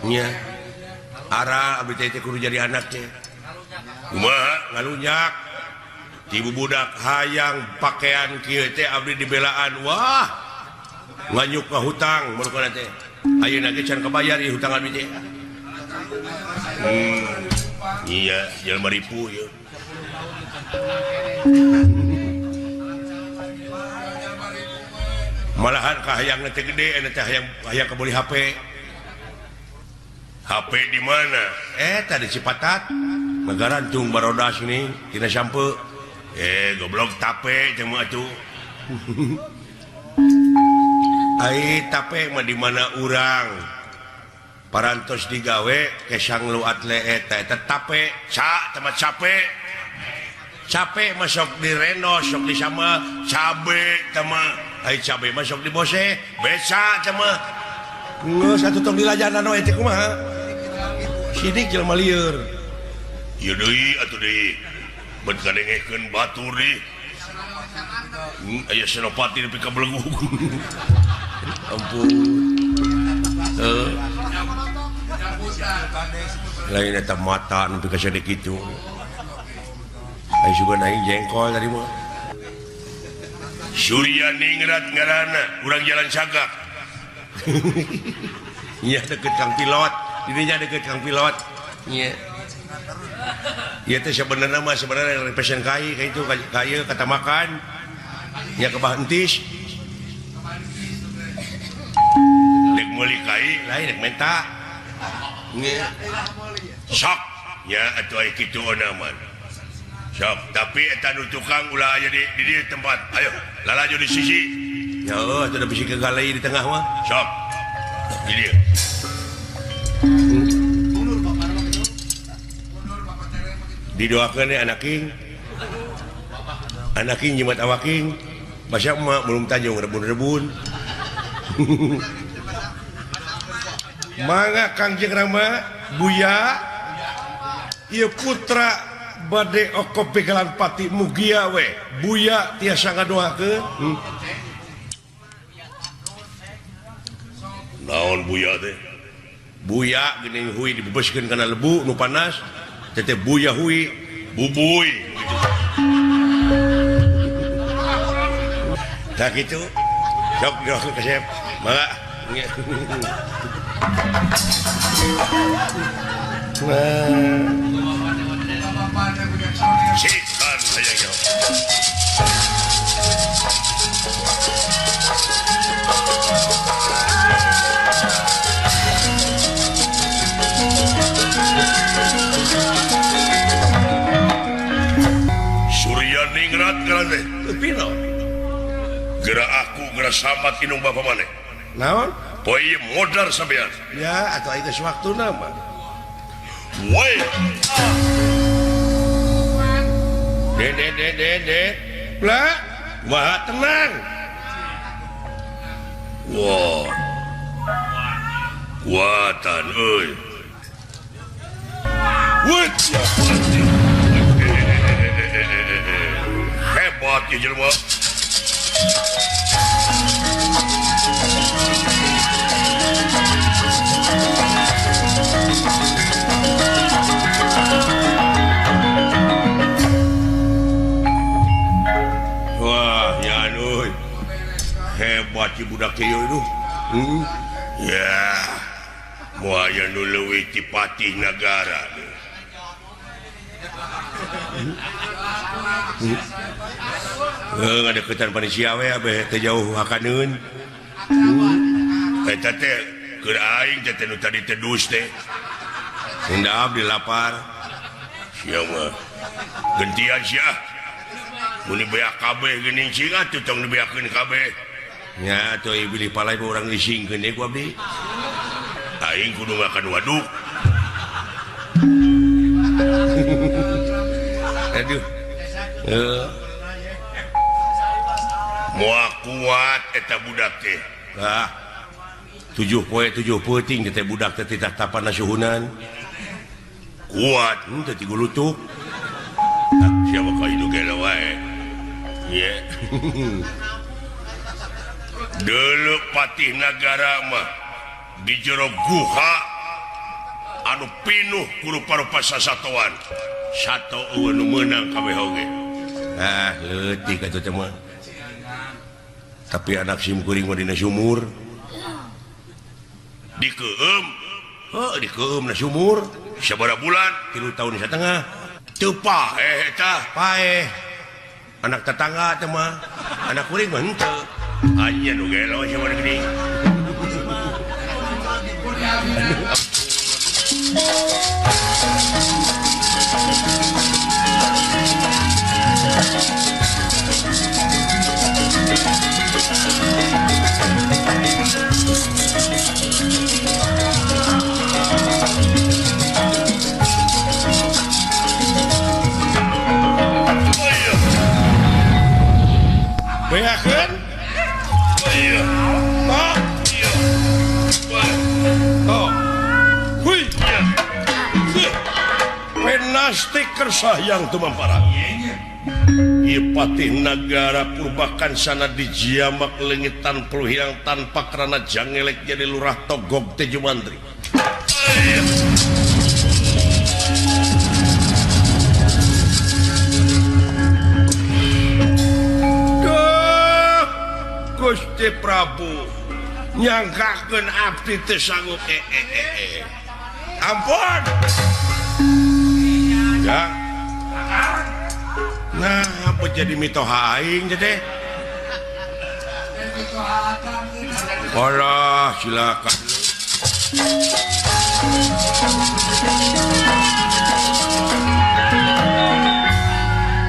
Nya. Ara abdi teh kudu jadi anak teh. Kumaha ngalunyak ti budak hayang pakaian kieu teh abdi dibelaan. Wah, nganyuk ka hutang marukana teh. Ayeuna ge can kabayar ieu hutang abdi teh. Iya, jelema ripu ieu. Malahan ka hayangna teh gede, eta teh hayang kabeli HP. HP di mana? Tadi Cipatat. Ngarantung barodas ini tina sampe. Goblok tape jeung mah atuh. Ai tape mah di mana urang parantos digawe kesang lu atle eta eta tape ca tempat capek capek masuk di reno sok di sama cabe tema ai cabe masuk di bose beca tema geus atuh tong dilajanan we teh kumaha sidik jelema lieur ieu deui atuh deui bet kadengekeun batur deui aya senopati nepi ka belegug. Ampun. Lain eta mata nepi ka sadek kitu. Ai sugan aing jengkol tadi mah. Surya Ningrat ngaranna, urang jalan cagak. Nya deket Kang Pilot, dirinya deket Kang Pilot. Nya. Ieu teh sebenarnya mah sebenarnya pasien kai ka itu ka ieu kata makan. Nya ke Bahentis. Dek meuli kai lain dek menta. Nya. Sok nya atuh aya kitu mah. Sok, tapi eta nu tukang ulah aya di dieu tempat. Ayo, lalajo di sisi. Ya heuh atuh da bisi kegalai di tengah mah. Sok. Di dieu. Didoakeun we anak king. Anak king jimat awaking. Basa emak belum tanjung rebun-rebun. Mangga Kangjeng Rama Buya ieu putra bade okop pegalan pati mugia we Buya tiasa ngadoakeun. Naon Buya teh? Buya geuning hui dibebeskeun kana lebu nu panas teh Buya hui bubuy. Tah kitu. Sok doakeun kasep. Mangga. Nah. Sikan hayang jauh. Surya Ningrat ngaran teh. Piro? Geura aku geura samat inung bapa maneh. Naon? Poe ieu modar sampean. Ya, atuh aya geus waktuna mah. Woi. Dede dede dede. Lah, wah tenang. Wah. Kuatan euy. Wut. Hebat ieu jelema. Wah, ya euy. Hebat ieu budak ieu itu. Ya. Moal aya nu leuwih ti patih nagara. Ngadeukeutan panitia we abeh teu jauh hakaneun. Eta teh keur aing teh nu tadi teh dus teh. Unda abdi lapar. Sia mah. Gentian sia. Mun dibeak kabeh geuning cing atuh tong dibeakeun kabeh. Nya atuh ieu bilih palai urang isingkeun deui ku abdi. Aing kudu makan waduk. Aduh. Moal kuat eta budak teh. Ah. 7 poe 7 peuting teh budak teh titah tapan suhunan. Kuat teh tigulutuk. Ah, siapa ka hidup gelo wae. Ye. Deuleu patih nagara mah di jero guha anu pinuh ku rupa-rupa sasatoan. Sato eueuh nu meunang kabeh oge. Ah, leutik atuh teh mah. Tapi anak sim kuring mah dina sumur. Dikeum. Heuh, dikeum na sumur. Sabaraha bulan? 3 tahun satengah. Teu paeh eta, paeh. Anak tetangga teh mah. Anak kuring mah henteu. Anya nu gelo sia mah geuning. Beakeun. Oh. Oh. Hui. Penasti kersa yang tumampara. Ieu patih nagara Purbakan sana dijiamak leungit tanpa hilang tanpa kerana jangelek jadi lurah Togog Tejumantri. Duh, Gusti Prabu nyangkakeun abdi teu sanggup. Ampun. Ya. Nah, apa jadi mitoha aing teh? Alah, silakan.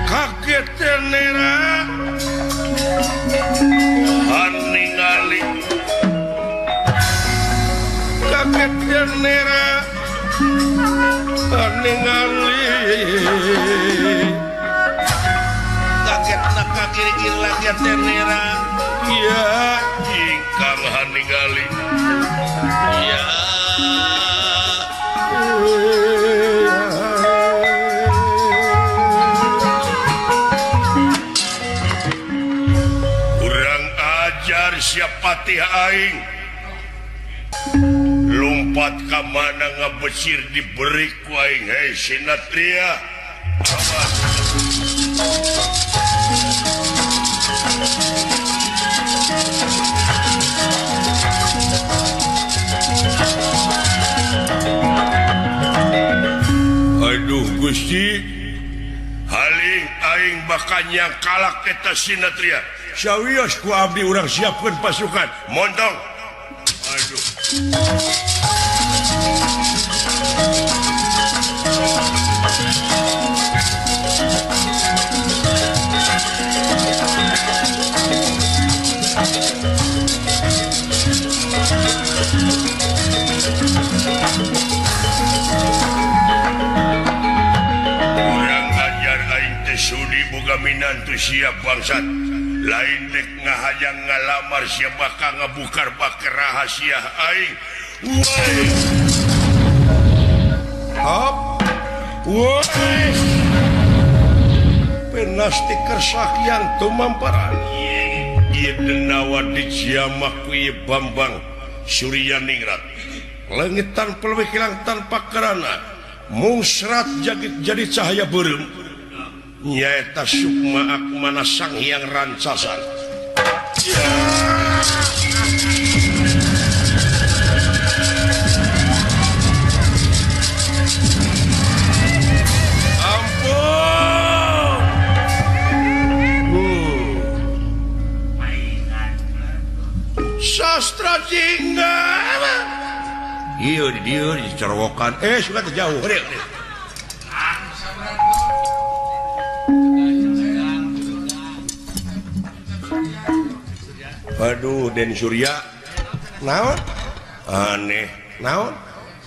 Kaget nera haningali. Kaget nera haningali. Kaget naka kiri-kiri lagi tenera. Iya, ingkang haningali. Iya. Kurang ajar siapa patih aing. Lompat ka mana ngabesir diberi ku aing. Hei Sinatria. Awas. Aduh Gusti, haling aing bakal kalak eta Sinatria. Sawios ku abdi urang siapkeun pasukan. Montong. Aduh. Urang ajar aing teh sudi boga minantu siap bangsat. Lain dek ngahajang ngalamar sia bakal ngabukar bakal rahasia aing. Woi. Hop. Woi. Penasti kersakian tumamparan. Ieu denawa dijiamak ku ieu Bambang Suryaningrat. Leungit tanpa leuwih hilang tanpa kerana. Mungsrat jadi cahaya beureum. Nyaeta Sukma Akmana Sang Hyang Rancasan. Ya. Ampun. Sastra jingga. Ieu di dieu dicorowokan. Suka teu jauh. Aduh, Den Surya. Naon? Aneh. Naon?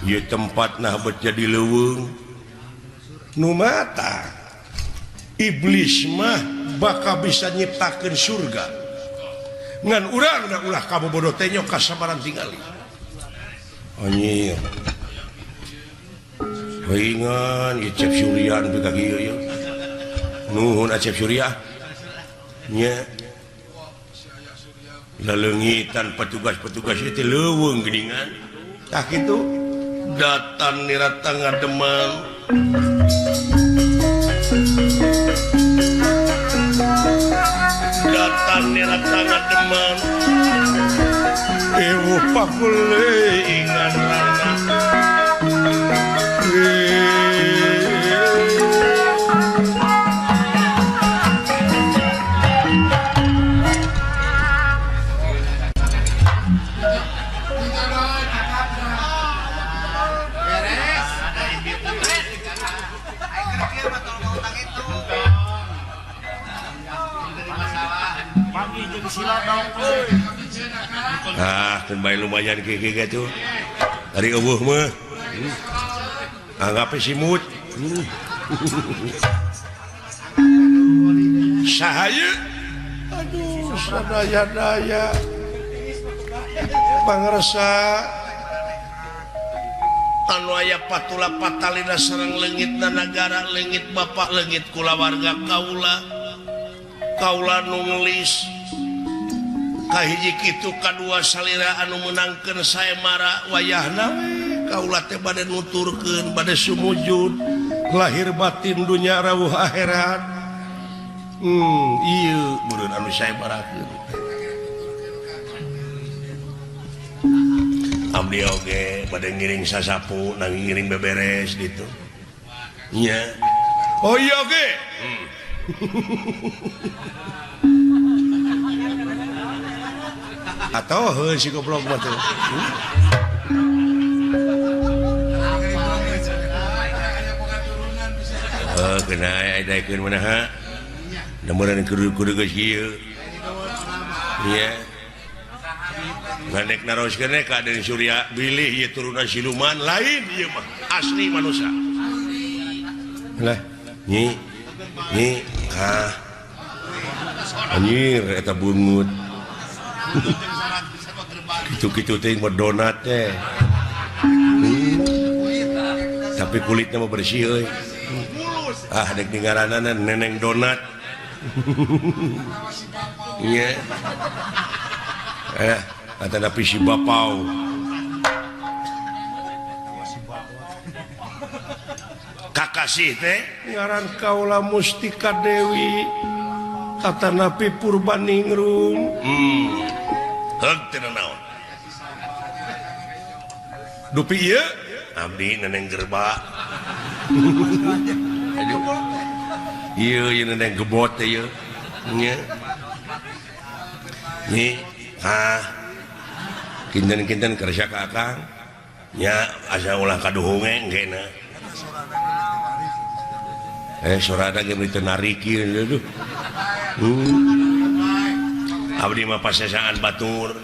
Ieu tempat nah bet jadi leuweung. Nu mata. Iblis mah bakal bisa nyiptakeun surga. Ngan urang da ulah kabobodo teh nyok kasabaran tingali. Anjir. Heuingan ieu Cep Surya nu ka kieu ieu. Nuhun Acep Surya. Nya. Lelengitan petugas-petugas itu leuweung geuningan. Tah kitu datan nirata ngademang. Datan nirata ngademang. Ewuh pakuleingan rana. Ah, bae lumayan kieu kieu dari eueuh mah. Anggap simut. Saha ieu? Aduh sadaya-daya pangersa anu aya patula patalina sareng leungitna nagara leungit bapak leungit kulawarga kaula kaula nu ngelis kahiji kitu kadua salira anu meunangkeun saemara wayahna we kaula teh bade nuturkeun bade sumujud lahir batin dunya rawuh akhirat. Ieu meureun anu saemarakeun abdi oge bade ngiring sasapu nang ngiring beberes gitu nya. Oh iya oge. Atau heuh si goblok mah teh. Heuh kena aya daekeun manaha da meureun kudu-kudu geus kieu nya. Ngandek naroskeun ka Aden Surya bilih ieu turunan siluman lain ieu mah asli manusia. Lah nyi nyi ah anjir eta bungut. Kitu-kitu teh mah donat teh. Tapi kulitnya mah bersih euy. Ah dek ngaranana neneng donat. Nya. Atanapi si bapau. Kakasih teh ngaran kaula Mustika Dewi atanapi Purbaningrum. Heug teu naon. Dupi ieu abdi neneng gerba. Aduh. Ieu ieu neneng gebot teh ieu. Nya. Nyi, ah. Kinten-kinten kerja ka akang nya asa ulah kaduhunge engkena. Sorana ge teu narikeun aduh. Abdi mah pasesaan batur.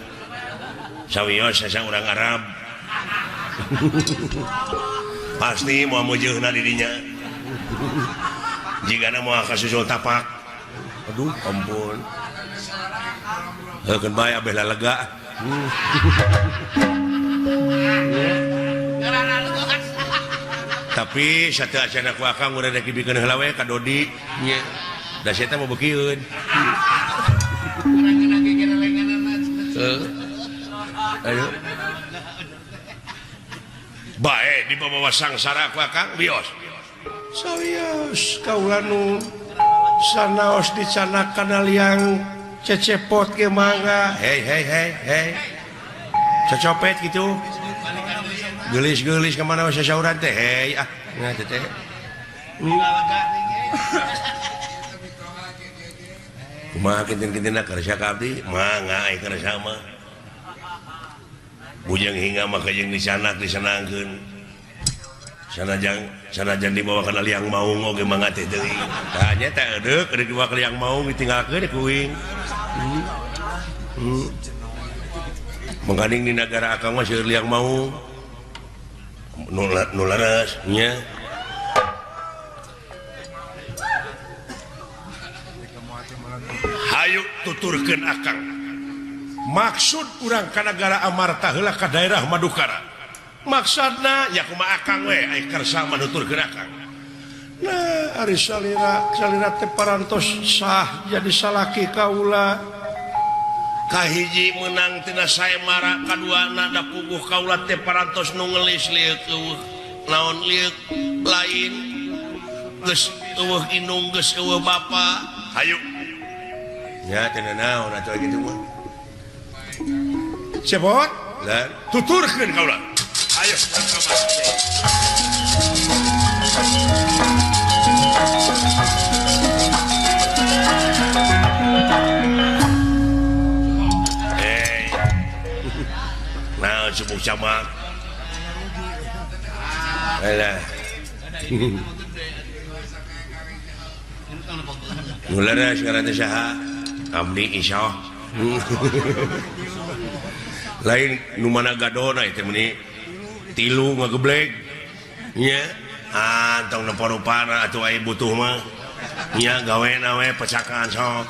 Sawios sesa urang Arab. Pasti moal mujeuhna di dinya. Jigana moal kasusul tapak. Aduh ampun. Heukeun bae abeh lalega. Tapi satu acana ku akang urang rek dibikeun heula we ka Dodi nya. Da sia teh mau beukieun. Ayo. Bae dibawa sangsara ku akang wios. Sawios kaula nu sanaos dicanakan kana liang cecepot ge mangga. Hei hei hei hei. Cecopet gitu. Geulis-geulis ka mana sasauran teh hei ah nah teh teh. Kumaha kinten-kintenna karsa ka abdi? Mangga ai karsa mah. Bujang hingga mah jeung disanak disenangkeun. Sanajan dibawa kana liang maung oge mangga teh deui. Tah nya teh edeuk rek dibawa ka liang maung ditinggalkeun di kuing. Mangkaning di nagara akang mah seueur liang maung. Nu leres nya. Hayu tuturkeun akang. Maksud urang ka nagara Amarta heula ka daerah Madukara. Maksudna ya kumaha akang we ai kersa manuturkeun akang. Nah ari salira salira teh parantos sah jadi salaki kaula. Kahiji meunang tina saemara kaduana da puguh kaula teh parantos nu ngelis lieuk eueuh naon lieuk lain geus eueuh indung geus eueuh bapa. Hayu. Nya teh naon atuh kitu mah. Cepot lan tuturkeun kaula. Ayo hey. Nah, cukup camak. Alah. Nulara sekarang teh saha? Abdi Isyah. Lain nu mana gadona teh meuni tilu ngageblek nya ah tong nempo rupana atuh aya butuh mah nya gawena we pecakan sok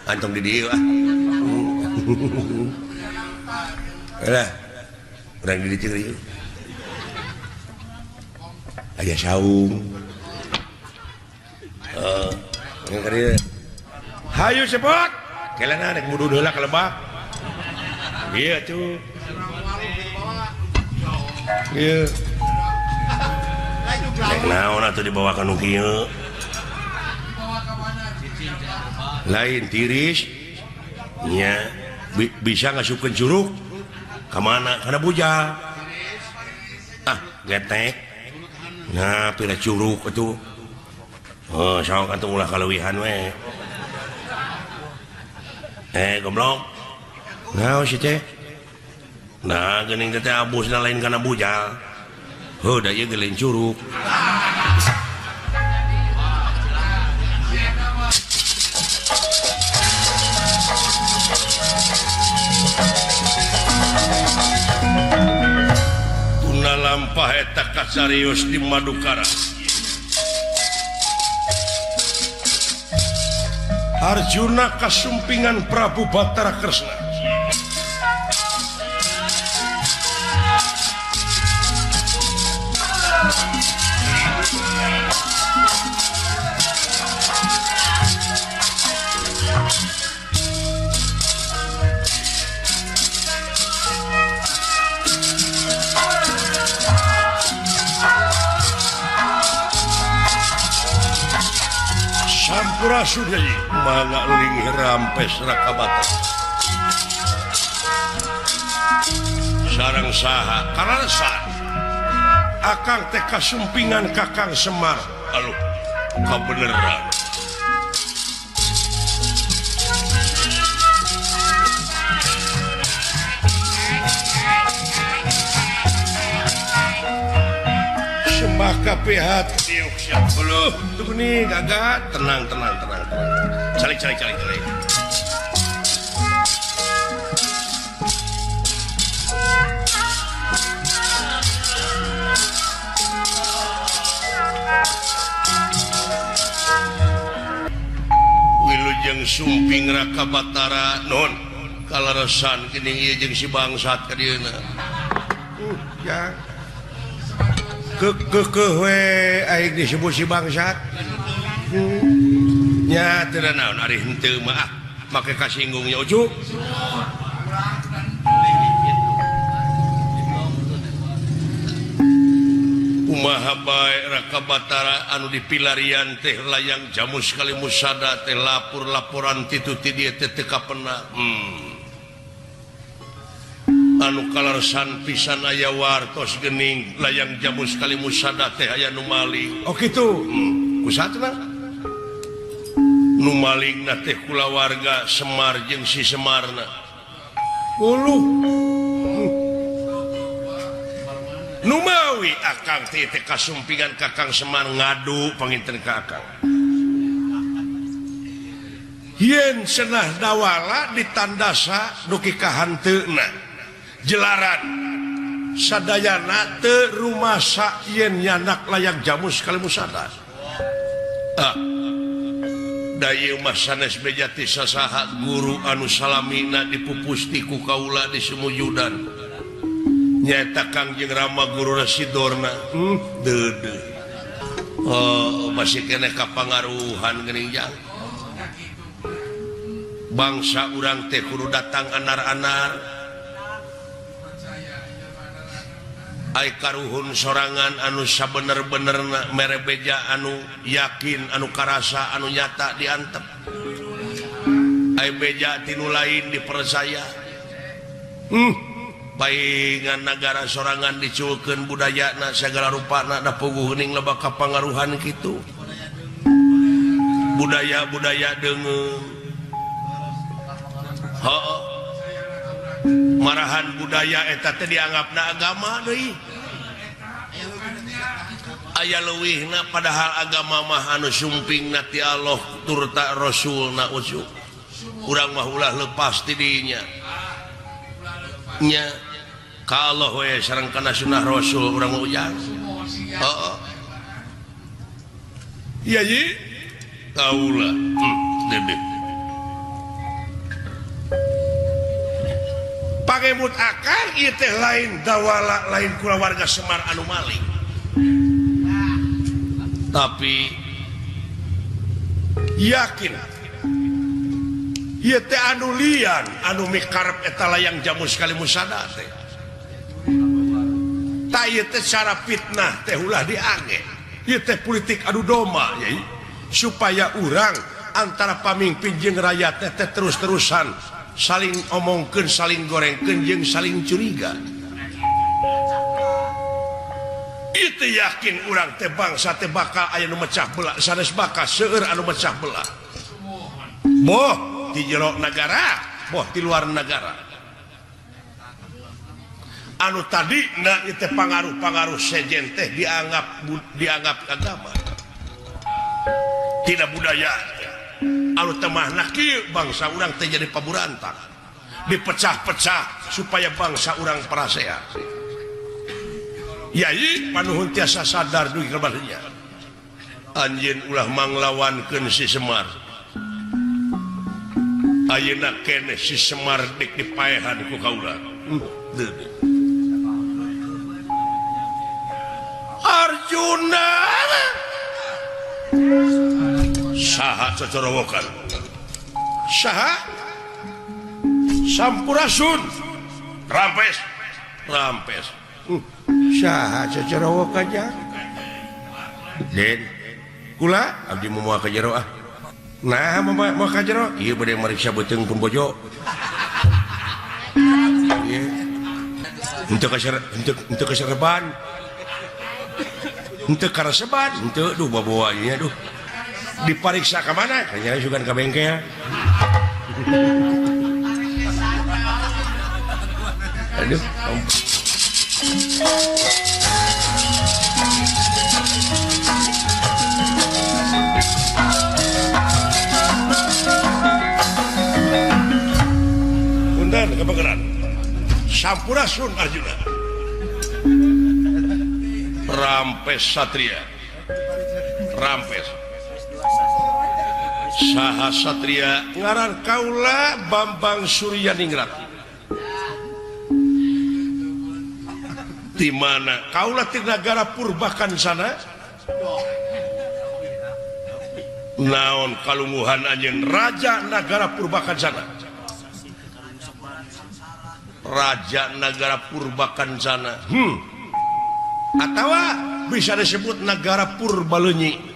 Antong di dieu ah. Lah, urang di dieu ieu. Aya saung. Heeh. Hayu cepot. Kelana rek mudun heula ka lebak. Ieu atuh. Ieu. Rek naon atuh dibawa ka nu kieu? Lain tiris nya bisa ngasupkeun curug ka mana? Kana bujal. Ah, getek. Nah, pira curug atuh. Oh, sok atuh ulah kaleuwihan we. Goblok. Naon si teh? Nah, geuning teh abusna lain kana bujal. Heuh, da ieu ge lain curug. Tuna lampah eta kasarius di Madukara. Arjuna kasumpingan Prabu Batara Kresna. Sampurasun deui mangga linggih rampes Raka Batara. Sareng saha? Karasa. Akang teh kasumpingan Kakang Semar. Aduh, kabeneran. Semaka pihat diuk siap dulu. Tunggu nih, gagak. Tenang, tenang, tenang, tenang. Calik, calik, calik, calik. Wilujeng sumping Raka Batara non kalaresan geuning ieu jeung si bangsat ka dieuna. Ya. Keukeuh we aing disebut si bangsat. Nya teu naon ari henteu mah ah make kasinggung nya ucu. Kumaha bae Raka Batara anu dipilarian teh layang jamus kali musada teh lapor-laporan titu ti dieu teh teu kapena. Anu kalarsan pisan aya wartos geuning layang jamus kali musada teh aya nu maling. Oh kitu. Kusaha nu malingna teh kulawarga Semar jeung si Semarna. Uluh. Numawi akang teh teh kasumpingan Kakang Semar ngadu panginten ka akang. Yen cenah dawala ditandasa duki ka hanteuna. Jelaran sadayana teu rumasa yen nyanak layang jamus kali musada. Ah. Da ieu mah sanes bejati sasaha guru anu salamina dipupusti ku kaula di sumujudan. Nyaeta Kangjeng Rama guru Residorna. Deudeuh. Oh, masih keneh kapangaruhan geuning jang. Bangsa urang teh kudu datang anar-anar. Ai karuhun sorangan anu sabener-benerna mere beja anu yakin anu karasa anu nyata diantep. Ai beja tinu lain dipercaya. Paingan nagara sorangan diculkeun budayana sagala rupana da puguh geuning loba kapangaruhan kitu. Budaya-budaya deungeung. Heuh. Marahan budaya eta teh dianggapna agama deui. Aya leuwihna padahal agama mah anu sumpingna ti Allah turta Rasulna ujuk. Urang mah ulah lepas ti dinya. Nya ka Allah we sareng kana sunah Rasul urang mah ujang. Heeh. Iya ye. Kaula. Dedeh. Pangemut akang ieu teh lain dawala lain kulawarga Semar anu maling. Tapi yakin ieu teh anu lian anu mikarep eta layang jamus kalimusada teh. Ta ieu teh cara fitnah teh ulah diange. Ieu teh politik adu domba yai supaya urang antara pamimpin jeung rakyat teh terus-terusan saling omongkeun, saling gorengkeun jeung saling curiga. Itu yakin urang teh bangsa teh bakal aya nu mecah belah, sanes bakal seueur anu mecah belah. Boh di jero nagara, boh di luar nagara. Anu tadi na ieu teh pangaruh-pangaruh sejen teh dianggap agama. Tidak budaya. Anu temahna kieu bangsa urang teh jadi paburantak. Dipecah-pecah supaya bangsa urang parasea. Yai panuhun tiasa sadar dugi ka balinya. Anjeun ulah manglawankeun si Semar. Ayeuna keneh si Semar dek dipaehan ku kaula. Arjuna saha cocorowokan? Saha? Sampurasun. Rampes. Rampes. Saha cocorowokan nya? Den kula abdi moal ka jero ah. Nah moal ka jero ieu bade mariksa beuteung pun bojo. Ieu henteu henteu kasereban. Henteu kareseban, henteu duh babawa ieu duh. Dipariksa ka mana? Kayaknya sugan ka bengkel. Aduh. Punten kebegeran. Sampurasun Arjuna. Rampes Satria. Rampes. Saha Satria ngaran kaula Bambang Suryaningrat. Di mana kaula ti nagara Purbakansana? Naon kalunguhan anjeun raja nagara Purbakansana? Raja nagara Purbakansana. Atawa bisa disebut nagara Purbaleunyi.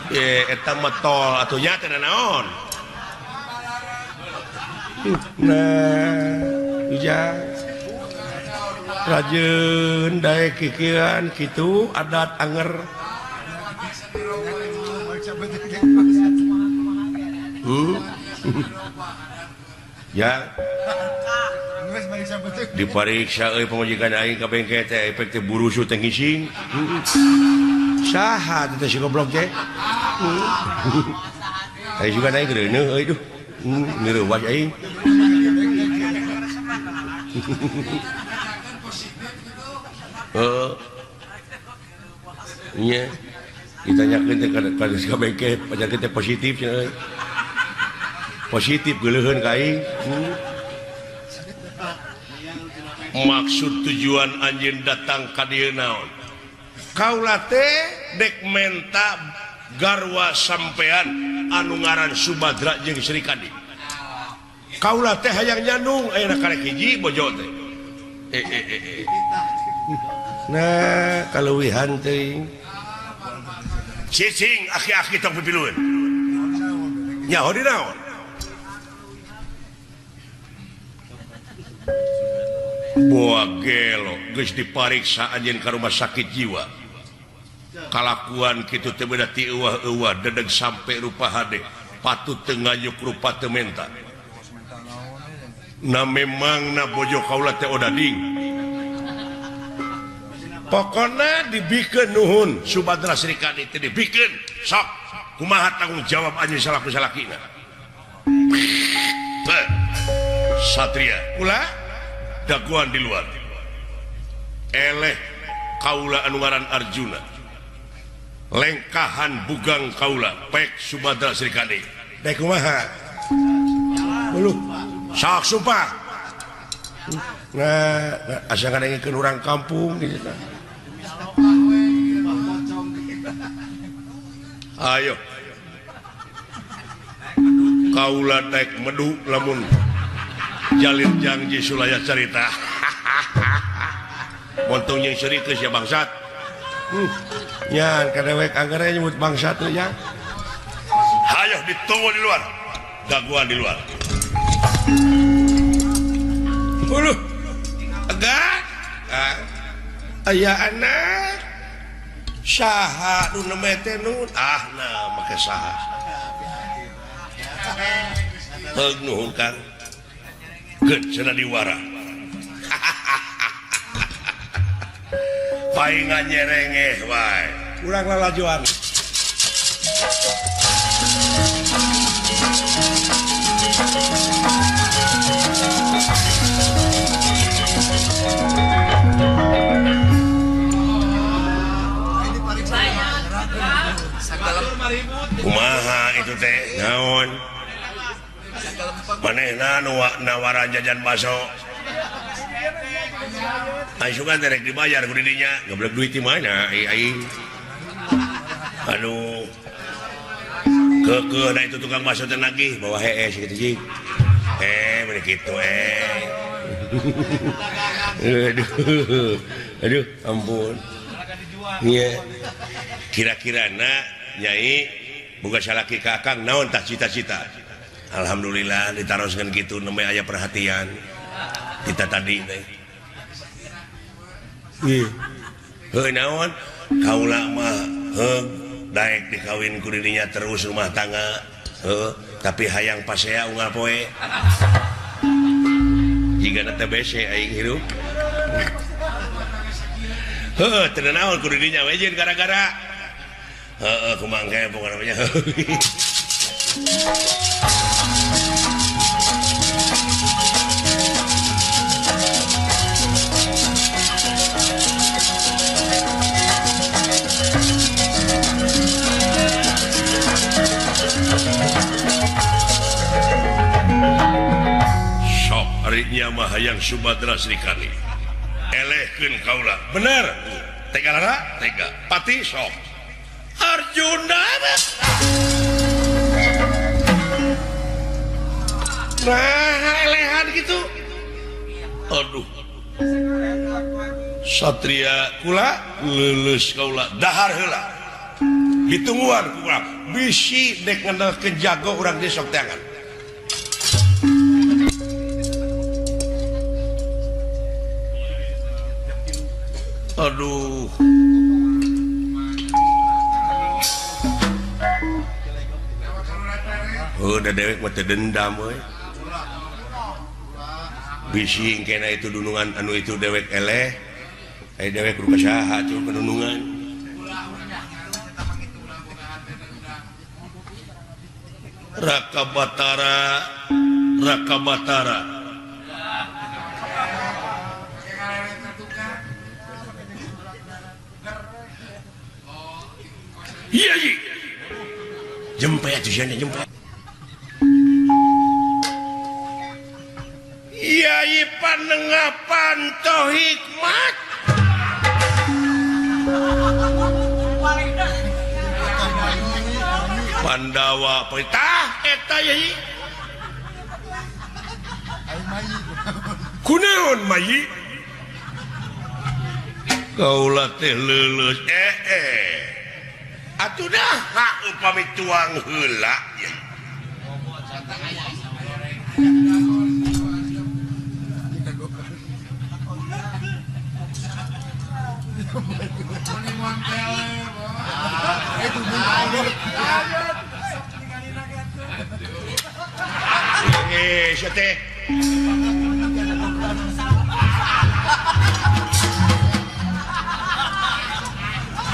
Eta mah tol atuh nya teh naon? Nah, ujang rajeun daek kikieuan kitu adat anger. Ya. Dipariksa euy pamajikan aing ka bengkel teh efek teh burusu teh ngising. Saha teh si goblok teh? Aing juga naik reuneuh euy duh. Ngeurewas aing. Heeh. Nya. Ditanyakeun teh ka bengkel penyakit teh positif cenah euy. Positif geuleuheun ka aing. Maksud tujuan anjeun datang ka dieu naon? Kaula teh dek menta garwa sampean anu ngaran Subadra jeung Sri Kandi. Kaula teh hayang nyandung ayeuna karek hiji bojo teh. Nah, kaleuwihan teuing. Cicing aki-aki tong pipilueun. Nyaho di naon? Boa gelo geus dipariksa anjeun ka rumah sakit jiwa. Kalakuan kitu teh beda ti euwah-euwah dedeg sampe rupa hade patut teu ngayuk rupa teu menta. Na memang na bojo kaula teh odading. Pokona dibikeun nuhun Subadra Sri Kandi teh dibikeun sok kumaha tanggung jawab anjeun salaku salakina. Satria kula daguan di luar. Eleh kaula anu ngaran Arjuna. Lengkahan bugang kaula pek Subadra Sri Kandi. Dek kumaha? Uluh, sok sumpah. Nah, asa ngadengikeun urang kampung gitu. Ayo. Kaula tek medu lamun jalin janji sulaya carita. Montong jeung seuri geus ya bangsat. Nya ka dewek anggar nyebut bangsat teh nya. Hayo ditunggu di luar. Daguan di luar. Uluh. Agak. Aya anak. Saha nu nembe teh nun? Ah nah make saha. Heug nuhun Kang. Geus cenah diwara. Paingan nyerengeh wae. Urang lalajoan. Kumaha itu teh naon? Manehna nu nawaran jajan baso. Asukan rek dibayar ku didinya, geblek duit di mana ai aing. Aduh. Keukeuh da itu tukang baso teh nagih bawa hees kitu cing. Bener kitu eh. Aduh. Aduh, ampun. Iya. Kira-kirana Nyai boga salaki ka Akang naon tah cita-cita. Alhamdulillah ditaroskeun kitu nembe aya perhatian. Kita tadi teh. Iya. Heuh naon? Kaula mah heug daek dikawin ku dirinya terus rumah tangga. Heuh, tapi hayang pasea unggal poe. Jigana teh bese aing hirup. Heuh, teu naon ku dirinya we jeung gara-gara. Heeh, kumaha engke pokona mah nya. Sok ari nya mah hayang Subadra Srikandi. Elehkeun kaula. Bener. Tega lara? Tega. Pati sok. Arjuna. Nah, elehan gitu. Aduh. Satria kula leuleus kaula dahar heula. Ditungguan ku urang. Bisi dek ngendelkeun jago urang di sok teangan. Aduh. Udah dewek mah teu dendam euy. Bisi engkena itu dunungan anu itu dewek eleh. Ai dewek kudu ka saha atuh dunungan. Raka Batara, Raka Batara. Iya, iya. Jempe atuh sia jempe. Yai panengah panto hikmat. Pandawa petah eta yai. Kunaon mayi? Kaula teh leuleus Atuh dah upami tuang heula yai.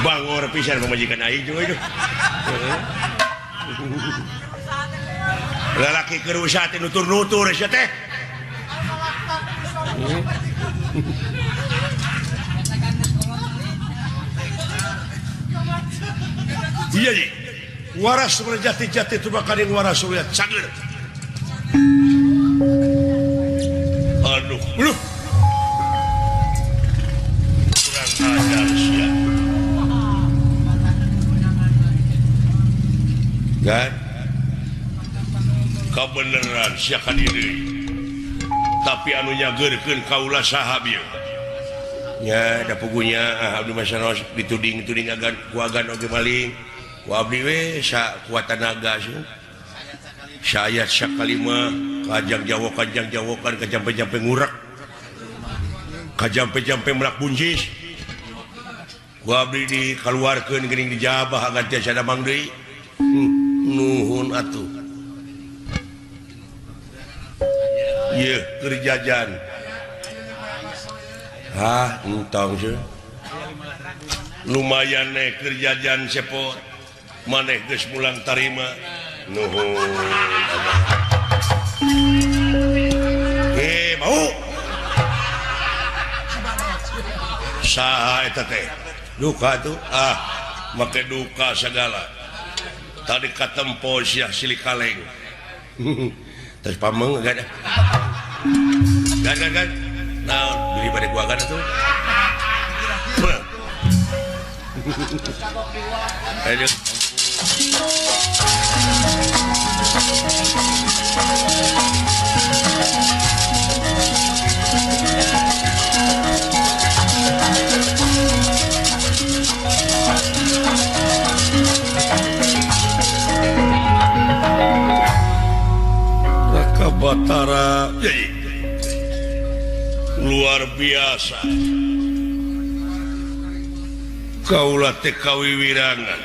Bangor pisan pamajikan aing juga itu. Lalaki keur usaha teh nutur-nutur sia teh. Iya ji. Waras berjati-jati tu bakal yang waras surya cager. Aduh, luh. Kabeneran sia ka diri. Tapi anu nyageurkeun kaula saha bieu? Nya da pugunya abdi mah sanos dituding-tuding agan ku agan oge maling. Ku abdi we sakuat tanaga sih. Sayat sakalima kajang jawokan kajampe-jampe ngurek. Kajampe-jampe melak buncis. Ku abdi dikaluarkeun geuning dijabah agan tiasa damang deui. Nuhun atuh. Yeuh keur jajan. Hah, entong sih. Lumayan nih keur jajan cepot. Maneh geus mulang tarima. Nuhun. Bau. Saha eta teh? Duka tuh. Ah, make duka segala. Tadi katempo sia silih kaleng. Terus pameng gak ada. Gak. Naon beli pada gua kan tuh. Ayo. Raka Batara luar biasa. Kaula teh kawiwirangan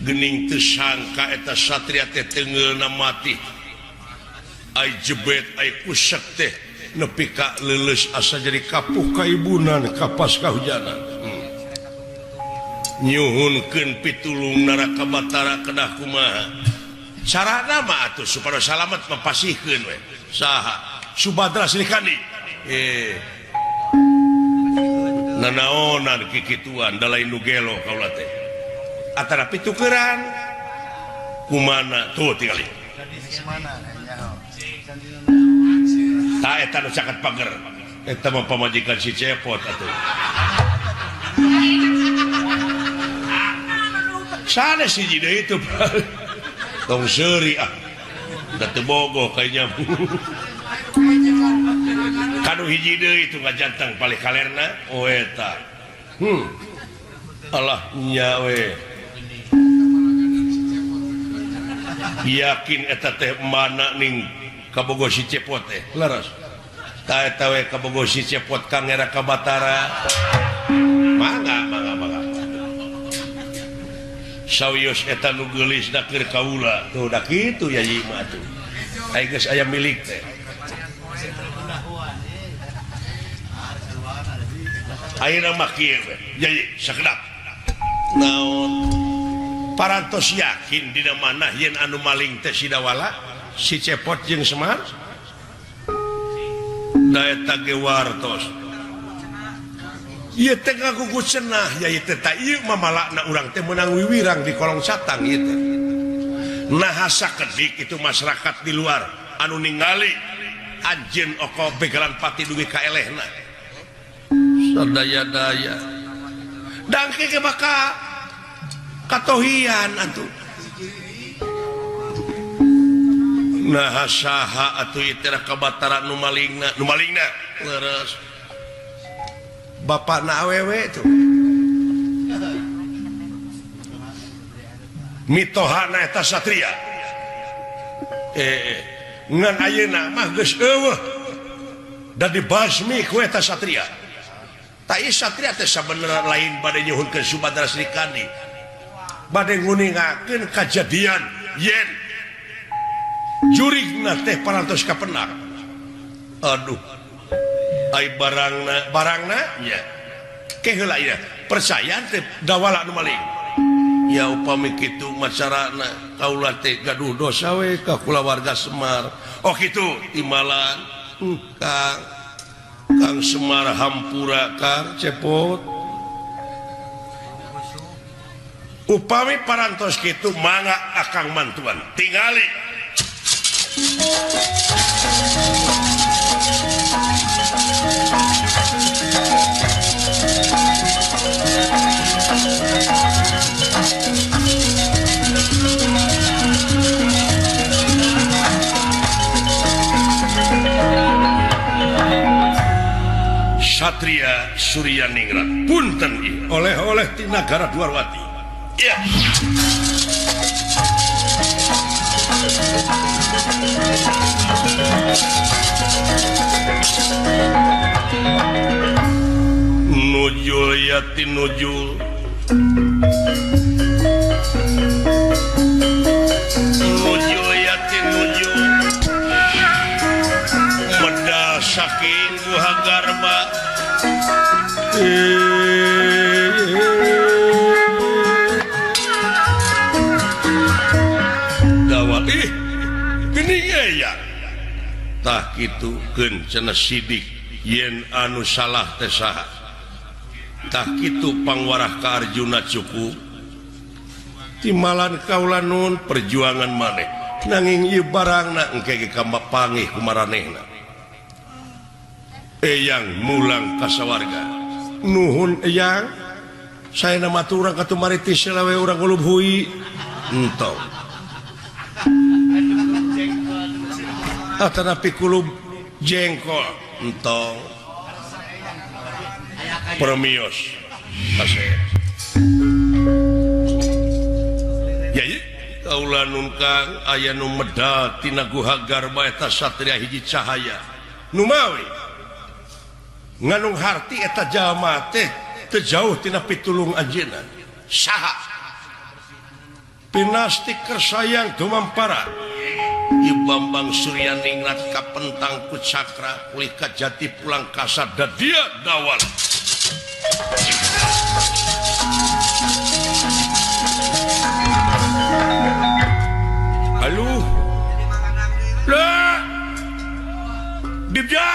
gening teu sangka eta satria teh teungeulna mati. Ai jebet ai kusek teh nepi ka leuleus asa jadi kapuh kaibunan kapas kahujanan. Nyuhunkeun pitulung Raka Batara kedah kumaha. Carana mah atuh supaya salamet mapasihkeun we. Saha? Subadra Srikandi. Nanaonan kikituan da lain nu gelo kaula teh. Atara pitukeran kumana tuh tingali. Ta eta nu caket pager. Eta mah pamajikan si Cepot atuh. Sanes hiji deui itu. Tong seuri ah. Da teu bogoh kayaknya. Kanu hiji deui itu ngajantang palih kalerna. Oh eta. Allah nya we. Yakin eta teh mana ning kabogo si Cepot teh. Leres. Ta eta we kabogo si Cepot Kang Raka Batara. Mangga mangga mangga. Sawios eta nu geulis da keur kaula. Tuh da kitu ya ieu mah atuh. Ai geus aya milik teh. Ayeuna mah kieu we. Yai sakedap. Naon? Parantos yakin dina manah yen anu maling teh si Dawala, si Cepot jeung Semar? Da eta ge wartos. Ieu teh ngagugu cenah ya ieu teh ta ieu mah malakna urang teh meunang wiwirang di kolong satang ieu teh. Naha sakedik itu masyarakat di luar anu ningali anjeun oko begalan pati dugi ka elehna. Sadaya-daya. Dangke ge maka katohian atuh. Naha saha atuh ieu teh Raka Batara nu malingna, nu malingna. Leres. Bapakna awewe tuh. Mitohana eta satria. Ngan ayeuna mah geus eueuh. Da dibasmi ku eta satria. Ta ieu satria teh sabenerna lain bade nyuhunkeun Subadra Srikandi. Bade nguningakeun kajadian yen jurigna teh parantos kapenak. Aduh. Ai barangna barangna nya ke heula ieu percaya teh Dawala nu maling. Ya upami kitu macarana kaula teh gaduh dosa we ka kulawarga Semar. Oh kitu timbalan. Kang Kang Semar hampura Kang Cepot. Upami parantos kitu mangga akang mantuan tingali. Satria Suryaningrat punten oleh-oleh ti nagara Dwarwati. Ya. Nujul yati nujul nujul yati nujul medal saking guha garba dawal ih geuning aya tah kitu keun cenah sidik yen anu salah teh saha. Tah kitu pangwarah ka Arjuna cukup timalan kaula nun perjuangan maneh nanging ieu barangna engke ge kamapangih ku maranehna. Eyang mulang ka sawarga. Nuhun eyang, saena mah urang katumari ti selawe urang ngulub hui. Entong. Atanapi kulub jengkol entong. Permios kasih. Yai kaula nun kang aya nu medal tina guha garba eta satria hiji cahaya numawi nganung harti eta jalma teh teu jauh tina pitulung anjeunna. Saha pinasti kersayang dumampara Ieu Bambang Suryaningrat kapentang ku cakra kulih ka jati pulang kasada dia dawal. Aduh. Lah. Dibja.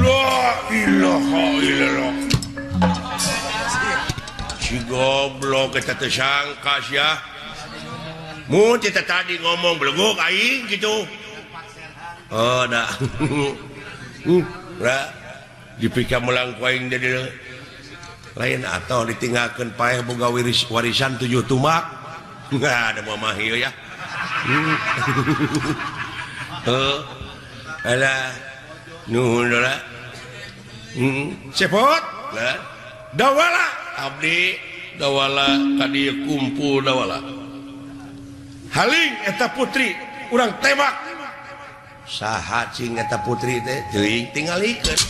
La ilaha illallah. Si goblok eta teh sangka sia. Mun teh tadi ngomong beleguk aing gitu. Oh dah. Ra dipika melang ku aing jadi lain atau ditinggalkeun paeh boga warisan 7 tumak. Enggak ada mamah ieu ya. Heuh. Alah nuhun lah. Cepot lah. Dawala abdi dawala ka dieu kumpul dawala. Haling eta putri urang tembak. Saha cing eta putri teh teuing tingalikeun.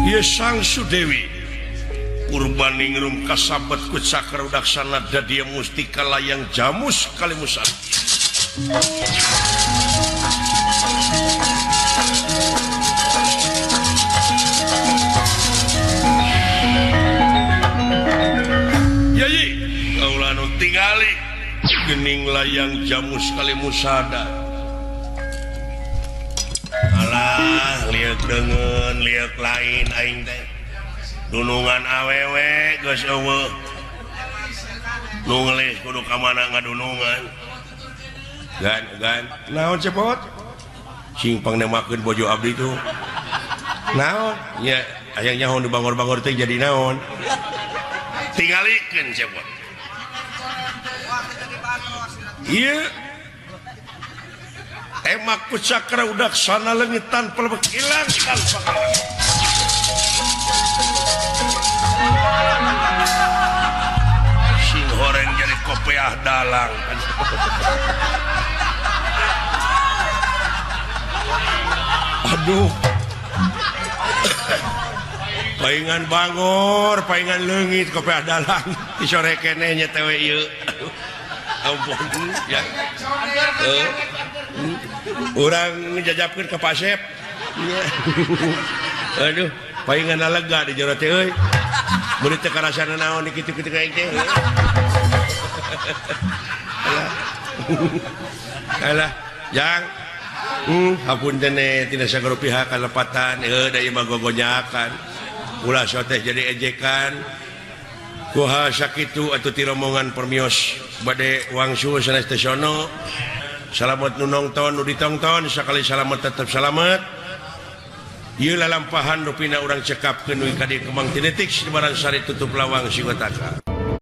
Ieu Sang Sudewi Purbaningrum kasabet ku cakra udaksana dadia mustika layang jamus kalimusan. Yayi kaula nu tingali geuning layang jamus kalimusada. Alah lieuk deungeun lieuk lain aing teh. Dunungan awewe geus eueuh. Nu ngelis kudu ka mana ngadunungan. Gan gan naon cepot? Sing pangnemakeun bojo abdi tuh. Naon? Nya hayang nyaho nu bangor-bangor teh jadi naon? Tingalikeun cepot. Ieu emak ku cakra udaksana leungit tanpa lebek ilang tanpa kalah. Sing horeng jadi kopiah dalang. Aduh. Paingan bangor, paingan leungit kopiah dalang. Di sore keneh nya teh we ieu. Aduh. Ampun ya. Urang jajapkeun ka Pak Sep. Aduh, paingan lega di jero teh euy. Mun teu karasana naon kitu-kitu ka aing teh. Alah. Alah, jang. Hapunten tina sagala pihak kalepatan heuh da ieu mah gogonyakan. Ulah soteh jadi ejekan. Kuha sakitu atuh ti rombongan permios bade wangsul sanes teh sono. Salamet nu nongton nu ditongton sakali salamet tetep salamet. Ieu lalampahan rupina urang cekapkeun we ka dieu Kembang Tinetik di Baransari tutup lawang Siwataka.